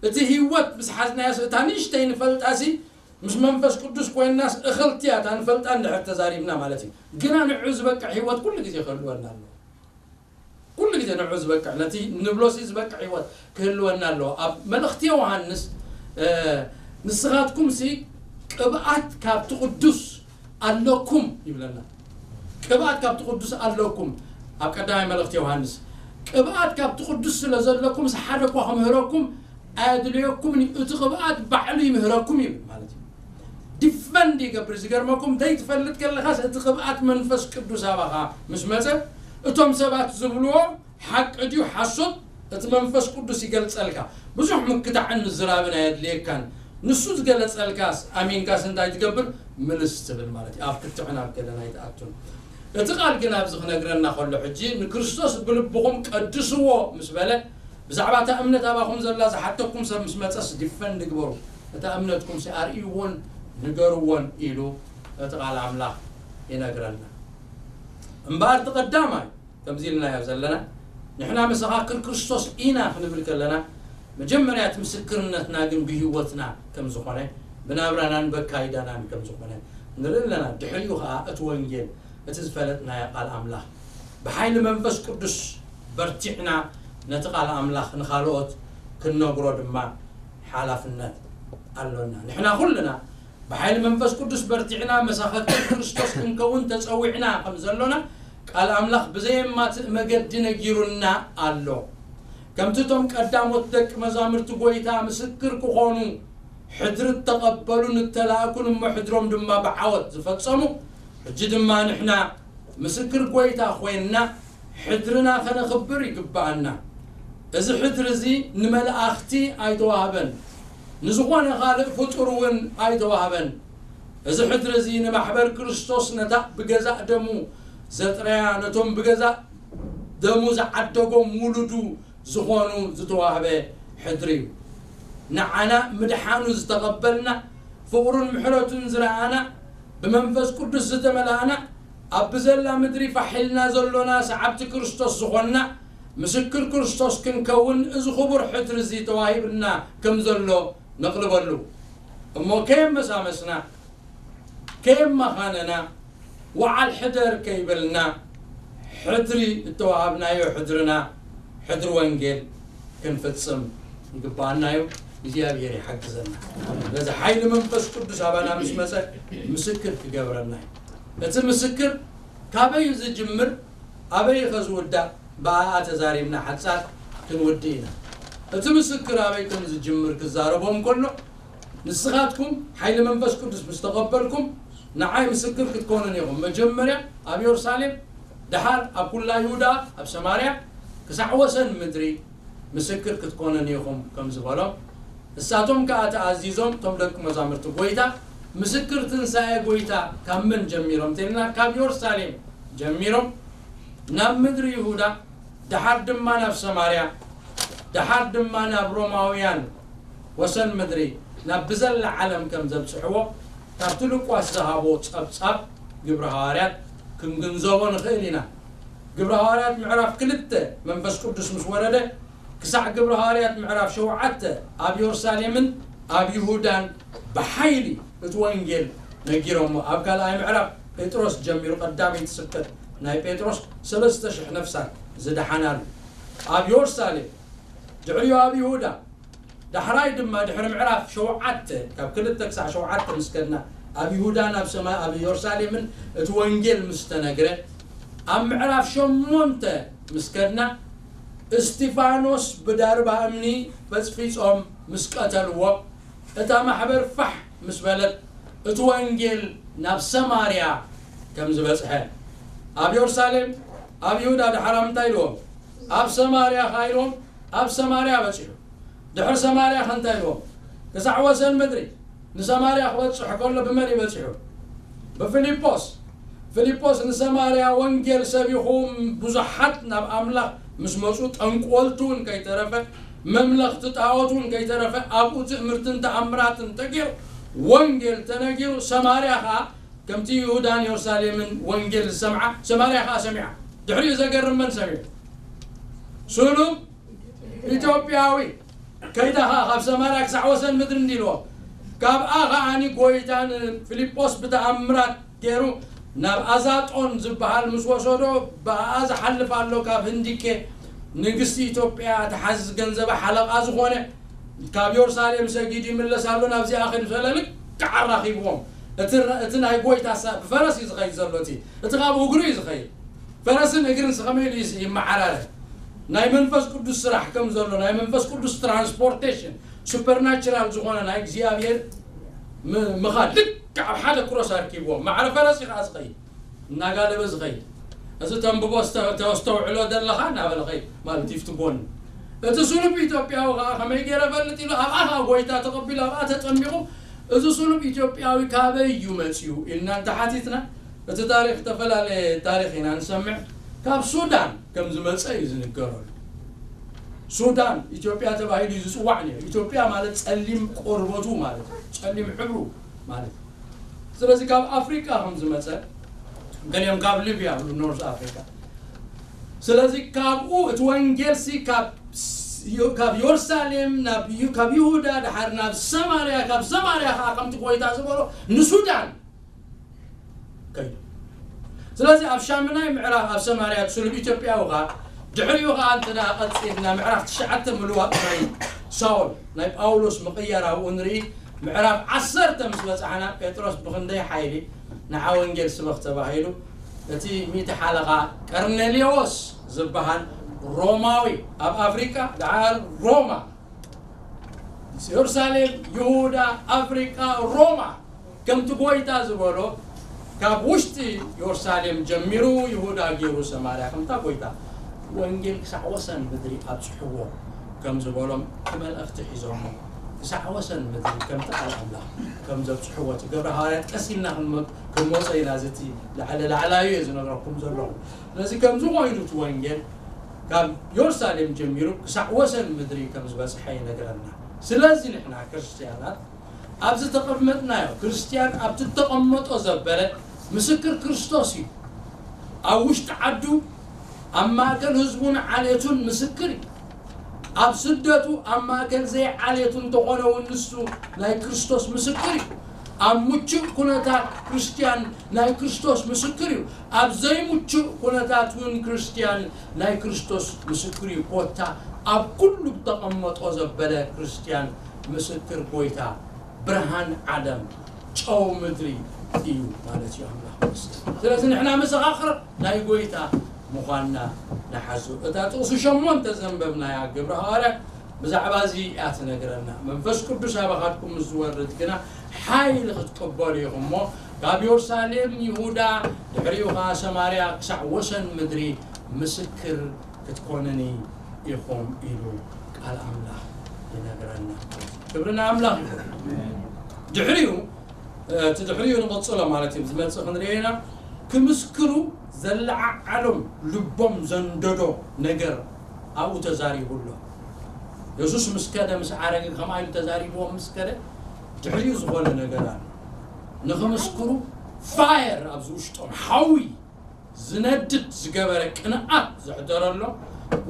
እቲ ህይወት ምስ ሓዝናያስ እታ ንእሽተይ ንፈልጣሲ ምስ መንፈስ ቅዱስ ኮይናስ እኽልቲ እያ እታ ንፈልጣ እንድሕር ተዛሪብና ማለት እዩ። ግና ንዑ ዝበቅዕ ህይወት ኩሉ ግዜ ክህልወና ኣለዎ። ኩሉ ግዜ ንዑ ዝበቅዕ ነቲ ንብሎሲ ዝበቅዕ ህይወት ክህልወና ኣለዎ። ኣብ መልእኽቲ ዮሃንስ ንስኻትኩምሲ ቅብኣት ካብቲ ቅዱስ ኣለኩም ይብለና። ቅብኣት ካብቲ ቅዱስ ኣለኩም ኣብ ቀዳማይ መልእኽቲ ዮሃንስ። ቅብኣት ካብቲ ቅዱስ ስለ ዘለኩም ሓደ እኳ ክምህረኩም ኣየድልየኩምን እዩ፣ እቲ ቅብኣት ባዕሉ ይምህረኩም ይብል ማለት እዩ። ዲፈንድ ይገብር። ዝገርመኩም ዘይትፈልጥ ከለኻስ እቲ ቅብኣት መንፈስ ቅዱስ ኣባኻ ምስ መጸ እቶም ሰባት ዝብልዎ ሓቂ ድዩ ሓሶት እቲ መንፈስ ቅዱስ ይገልጸልካ። ብዙሕ ምክታዕን ምዝራብን ኣየድልየካን። ንሱ ዝገለጸልካስ ኣሚንካስ እንታይ ትገብር? ምልስ ትብል ማለት እዩ። ኣብ ክትዕን ኣብ ገለን ኣይትኣቱን። እቲ ቃል ግን ኣብዚ ክነግረና ከሎ ሕጂ ንክርስቶስ ብልብኹም ቀድስዎ ምስ በለ ብዛዕባ እታ እምነት ኣባኹም ዘላ ዝሓተኩም ሰብ ምስ መጸስ ዲፈንድ ግበሩ። እታ እምነትኩም ኣርእይዎን ንገርዎን ኢሉ እቲ ቃል ኣምላኽ ይነግረና። እምበኣር እቲ ቀዳማይ ከምዚ ኢልናዮ ዘለና ንሕና መሰኻክር ክርስቶስ ኢና ክንብል ከለና መጀመርያ እቲ ምስክርነትና ግን ብህይወትና ከም ዝኾነ ብናብራናን በካይዳናን ከም ዝኾነ ንርኢ ኣለና። ድሕሪኡ ኸዓ እቲ ወንጌል እቲ ዝፈለጥናዮ ቃል ኣምላኽ ብሓይሊ መንፈስ ቅዱስ በርቲዕና ነቲ ቃል ኣምላኽ ንኻልኦት ክንነግሮ ድማ ሓላፍነት ኣሎና። ንሕና ኩልና ብሓይሊ መንፈስ ቅዱስ በርቲዕና መሳኸክቲ ክርስቶስ ክንከውን ተጸዊዕና ከም ዘሎና ቃል ኣምላኽ ብዘየማትእ መገዲ ነጊሩና ኣሎ። ከምቲ እቶም ቀዳሞት ደቂ መዛሙርቲ ጐይታ ምስክር ክኾኑ ሕድሪ እተቐበሉን እተላእኩን እሞ ሕድሮም ድማ ብዓወት ዝፈጸሙ፣ ሕጂ ድማ ንሕና ምስክር ጐይታ ኾይንና ሕድርና ኸነኽብር ይግብኣና። እዚ ሕድሪ እዚ ንመላእኽቲ ኣይተዋህበን፣ ንዝኾነ ኻልእ ፍጡር እውን ኣይተዋህበን። እዚ ሕድሪ እዚ ንማሕበር ክርስቶስ ነታ ብገዛእ ደሙ ዘጥረያ ነቶም ብገዛእ ደሙ ዝዓደጎም ውሉዱ ዝኾኑ ዝተዋህበ ሕድሪ እዩ። ንዓና ምድሓኑ ዝተቐበልና ፍቕሩን ምሕረቱን ዝረኣና ብመንፈስ ቅዱስ ዝተመላእና ኣብ ብዘላ ምድሪ ፋሕ ኢልና ዘሎና ሰዓብቲ ክርስቶስ ዝኾንና ምስክር ክርስቶስ ክንከውን እዚ ክቡር ሕድሪ እዚ ተዋሂብና ከም ዘሎ ነቕልበሉ እሞ ከየመሳመስና ከየማኻነና ወዓል ሕደር ከይበልና ሕድሪ እተዋሃብናዮ ሕድርና ሕድሪ ወንጌል ክንፍጽም ይግባኣና እዩ። እግዚኣብሔር ይሓግዘና። በዚ ሓይሊ መንፈስ ቅዱስ ኣባና ምስ መጸ ምስክር ክገብረና እዩ። እቲ ምስክር ካበይ እዩ ዝጅምር ኣበይ ኸ ዝውዳእ ብኣኣ ተዛሪብና ሓጻር ክንውድእ ኢና። እቲ ምስክር ኣበይ ከም ዝጅምር ክዛረቦም ከሎ ንስኻትኩም ሓይሊ መንፈስ ቅዱስ ምስ ተቐበልኩም ንዓይ ምስክር ክትኮኑን ኢኹም። መጀመርያ ኣብ የሩሳሌም፣ ደሓር ኣብ ኩላ ይሁዳ፣ ኣብ ሰማርያ፣ ክሳዕ ወሰን ምድሪ ምስክር ክትኮኑን ኢኹም ከም ዝበሎም እሳቶም ከኣ ተኣዚዞም፣ እቶም ደቂ መዛሙርቲ ጎይታ፣ ምስክር ትንሳኤ ጎይታ ካብ መን ጀሚሮም? እንተልና፣ ካብ ዮርሳሌም ጀሚሮም ናብ ምድሪ ይሁዳ፣ ደሓር ድማ ናብ ሰማርያ፣ ደሓር ድማ ናብ ሮማውያን ወሰን ምድሪ፣ ናብ ብዘላ ዓለም ከም ዘብጽሕዎ፣ ካብቲ ሉቃስ ዝሃቦ ጸብጻብ ግብሪ ሃዋርያት ክንግንዘቦ ንኽእል ኢና። ግብሪ ሃዋርያት ምዕራፍ ክልተ መንፈስ ቅዱስ ምስ ወረደ፣ ክሳዕ ግብሪ ሃዋርያት ምዕራፍ ሸውዓተ ኣብ ዮርሳሌምን ኣብ ይሁዳን ብሓይሊ እቲ ወንጌል ነጊሮሞ። ኣብ ካልኣይ ምዕራፍ ጴጥሮስ ጀሚሩ፣ ቀዳመይቲ ስብከት ናይ ጴጥሮስ ሰለስተ ሽሕ ነፍሳት ዝደሓናሉ። ኣብ ዮርሳሌም፣ ድሕሪኡ ኣብ ይሁዳ፣ ዳሕራይ ድማ ድሕሪ ምዕራፍ ሸውዓተ፣ ካብ ክልተ ክሳዕ ሸውዓተ ምስ ከድና፣ ኣብ ይሁዳ ናብ ሰማ-፣ ኣብ ዮርሳሌምን እቲ ወንጌል ምስ ተነግረ፣ ኣብ ምዕራፍ ሸሞንተ ምስ ከድና፣ እስጢፋኖስ ብዳርባ እምኒ ፈጽፊጾም ምስ ቀተልዎ፣ እታ ማሕበር ፋሕ ምስ በለት፣ እቲ ወንጌል ናብ ሰማርያ ከም ዝበጽሐ፣ ኣብ ዮርሳሌም፣ ኣብ ይሁዳ ደሓር እንታይ ኢልዎም? ኣብ ሰማርያ ኸኣ ኢልዎም፣ ኣብ ሰማርያ በጺሑ። ድሕሪ ሰማርያ ኸ እንታይ ኢልዎም? ክሳዕ ወሰን ምድሪ። ንሰማርያ ክበጽሕ ከሎ ብመን እዩ በጺሑ? ብፊልጶስ። ፊልጶስ ንሰማርያ ወንጌል ሰቢኹ፣ ብዙሓት ናብ ኣምላኽ ምስ መጹ፣ ጠንቆልቲ እውን ከይተረፈ፣ መምለኽቲ ጣዖት እውን ከይተረፈ፣ ኣብኡ ትእምርትን ተኣምራትን ተገይሩ፣ ወንጌል ተነጊሩ፣ ሰማርያ ኸኣ ከምቲ ይሁዳን ዮርሳሌምን ወንጌል ዝሰምዓ፣ ሰማርያ ኸኣ ሰሚዓ። ድሕሪኡ ዘገርም መን ሰሚዑ? ስሉብ ኢትዮጵያዊ። ከይዳ ኸኣ ካብ ሰማርያ ክሳዕ ወሰን ምድሪ እንዲልዎ። ካብኣ ኸኣ ጎይታ ንፊልጶስ ብተኣምራት ገይሩ ናብ ኣዛጦን ዝበሃል ምስ ወሰዶ፣ ብኣኣ ዝሓልፍ ኣሎ፣ ካብ ህንዲኬ ንግስቲ ኢትዮጵያ ትሓዝ ገንዘባ ሓለቓ ዝኾነ፣ ካብ ዮርሳሌም ሰጊዱ ይምለስ ኣሎ፣ ናብዚኣ ኸይዱ ስለ ልክዕ ኣራኺብዎም። እቲ ረ-፣ እቲ ናይ ጎይታ ሳ-፣ ብፈረስ እዩ ዝኸይድ ዘሎ፣ እቲ፣ እቲ ካብ እግሩ እዩ ዝኸይድ። ፈረስን እግርን ሲ ኸመይ ኢሉ ይስ-፣ ይመዓራረ? ናይ መንፈስ ቅዱስ ስራሕ ከም ዘሎ፣ ናይ መንፈስ ቅዱስ ትራንስፖርቴሽን፣ ሱፐርናቹራል ዝኾነ ናይ እግዚኣብሔር ም-፣ ምኻድ፣ ልክዕ ኣብ ሓደ ክሮስ ኣርኪብዎም። ማዕረ ፈረስ እዩ ኸዓ ዝኸይድ፣ እናጋለበ ዝኸይድ። እዚ ተንብቦ ስተ-፣ ተስተውዕሎ ዘለኻ እናበለ ኸይድ ማለት እዩ፣ ፍቲ ጎኒ። እቲ ስሉብ ኢትዮጵያዊ ኸዓ ከመይ ገይረ እፈልጥ ኢሉ፣ ኣብኣ ኸዓ ጎይታ ተቐቢሉ፣ ኣብኣ ተጠሚቑ፣ እዚ ስሉብ ኢትዮጵያዊ ካበይ እዩ መጺኡ ኢልና እንተሓቲትና፣ እቲ ታሪኽ ዝተፈላለየ ታሪኽ ኢና ንሰምዕ። ካብ ሱዳን ከም ዝመጸ እዩ ዝንገረሉ። ሱዳን ኢትዮጵያ ተባሂሉ እዩ ዝጽዋዕ ነይሩ። ኢትዮጵያ ማለት ጸሊም ቆርበቱ ማለት እዩ፣ ጸሊም ሕብሩ ማለት እዩ። ስለዚ ካብ ኣፍሪቃ ከም ዝመጸ፣ ገሊኦም ካብ ሊብያ ይብሉ፣ ኖርዝ ኣፍሪቃ። ስለዚ ካብኡ እቲ ወንጌል ሲ ካብ ስ-፣ ካብ ዮርሳሌም ናብ ዩ-፣ ካብ ይሁዳ፣ ደሓር ናብ ሰማርያ፣ ካብ ሰማርያ ኸዓ ከምቲ ጎይታ ዝበሎ ንሱዳን ከይዱ። ስለዚ ኣብ ሻምናይ ምዕራፍ ኣብ ሰማርያ እቲ ስሉብ ኢትዮጵያዊ ኸዓ፣ ድሕሪኡ ኸዓ እንተ ደኣ ቀጺልና ምዕራፍ ትሽዓተ ምልዋጥ ናይ ሳውል፣ ናይ ጳውሎስ ምቕያር ኣብኡ ንርኢ። ምዕራፍ ዓሰርተ ምስ በጻሕና፣ ጴጥሮስ ብኽንደይ ሓይሊ ንዓ ወንጌል ስበኽ ተባሂሉ፣ እቲ ሚእቲ ሓለቓ ቀርኔሌዎስ ዝበሃል ሮማዊ፣ ኣብ ኣፍሪቃ ደሓር ሮማ፣ ዮርሳሌም፣ ይሁዳ፣ ኣፍሪቃ፣ ሮማ፣ ከምቲ ጎይታ ዝበሎ፣ ካብ ውሽጢ ዮርሳሌም ጀሚሩ ይሁዳ ገይሩ ሰማርያ፣ ከምታ ጎይታ ወንጌል ክሳዕ ወሰን ምድሪ ኣብጽሕዎ ከም ዝበሎም፣ እቲ መልእኽቲ ሒዞሞ ክሳዕ ወሰን ምድሪ ከምቲ ቃል ኣምላኽ ከም ዘብጽሕዎ፣ እቲ ግብረ ሃዋርያት ቀስ ኢልና ክንመ-፣ ክንመጾ ኢና። እዚ እቲ ላዕለ ላዕላዩ እየ ዝነግረኩም ዘለኹ። ስለዚ ከምዚ ኮይኑ እቲ ወንጌል ካብ ዮርሳሌም ጀሚሩ ክሳዕ ወሰን ምድሪ ከም ዝበጽሐ ይነግረና። ስለዚ ንሕና ክርስትያናት ኣብዚ ተቐመጥናዮ፣ ክርስትያን ኣብቲ ተቐመጦ ዘበለ ምስክር ክርስቶስ እዩ። ኣብ ውሽጢ ዓዱ፣ ኣብ ማእከል ህዝቡን ዓሌቱን ምስክር እዩ። ኣብ ስደቱ፣ ኣብ ማእከል ዘይዓሌቱ እንተኾነ እውን ንሱ ናይ ክርስቶስ ምስክር እዩ። ኣብ ምቹእ ኩነታት ክርስትያን ናይ ክርስቶስ ምስክር እዩ። ኣብ ዘይምቹእ ኩነታት እውን ክርስትያን ናይ ክርስቶስ ምስክር እዩ። ኮታ ኣብ ኩሉ ተቐመጦ ዘበለ ክርስትያን ምስክር ጎይታ፣ ብርሃን ዓለም፣ ጨው ምድሪ እዩ ማለት እዩ። ኣምላኽ ይመስገን። ስለዚ ንሕና መሰኻኽር ናይ ጎይታ ምዃንና ንሓዙ። እታ ጥቕሲ ሸሞንተ ዘንበብናያ ግብረ ሃዋርያት ብዛዕባ እዚ እያ ትነግረና። መንፈስ ቅዱስ ኣባኻትኩም ምስ ዝወርድ ግና ሓይሊ ክትቅበሉ ኢኹም እሞ፣ ካብ ዮርሳሌም፣ ይሁዳ፣ ድሕሪኡ ኸዓ ሰማርያ፣ ክሳዕ ወሰን ምድሪ ምስክር ክትኮኑኒ ኢኹም ኢሉ ቃል ኣምላኽ ይነግረና። ክብሪ ንኣምላኽ ይኹን። ድሕሪኡ እቲ ድሕሪኡ ንቐጽሎ ማለት እዩ ዝመጽእ ክንርኢ ኢና። ክምስክሩ ዘለዓዓሎም ልቦም ዘንደዶ ነገር ኣብኡ ተዛሪቡ ኣሎ። የሱስ ምስ ከደ ምስ ዓረገ ከምኣ ኢሉ ተዛሪብዎም ምስ ከደ ድሕሪኡ ዝኾነ ነገር ኣሎ። ንኽምስክሩ ፋየር ኣብዚ ውሽጦም ሓዊ ዝነድድ ዝገበረ ቅንኣት ዘሕደረሎም፣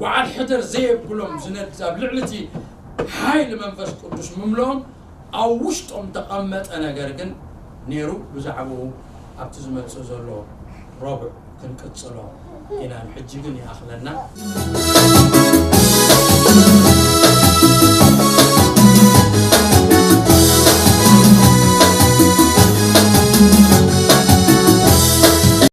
ወዓል ሕደር ዘየብሎም ዝነድድ ኣብ ልዕሊ እቲ ሓይሊ መንፈስ ቅዱስ ምምልኦም ኣብ ውሽጦም ተቐመጠ ነገር ግን ነይሩ። ብዛዕባኡ ኣብቲ ዝመጽእ ዘሎ ረቡዕ ክንቅጽሎ ኢና። ንሕጂ ግን ይኣኽለና።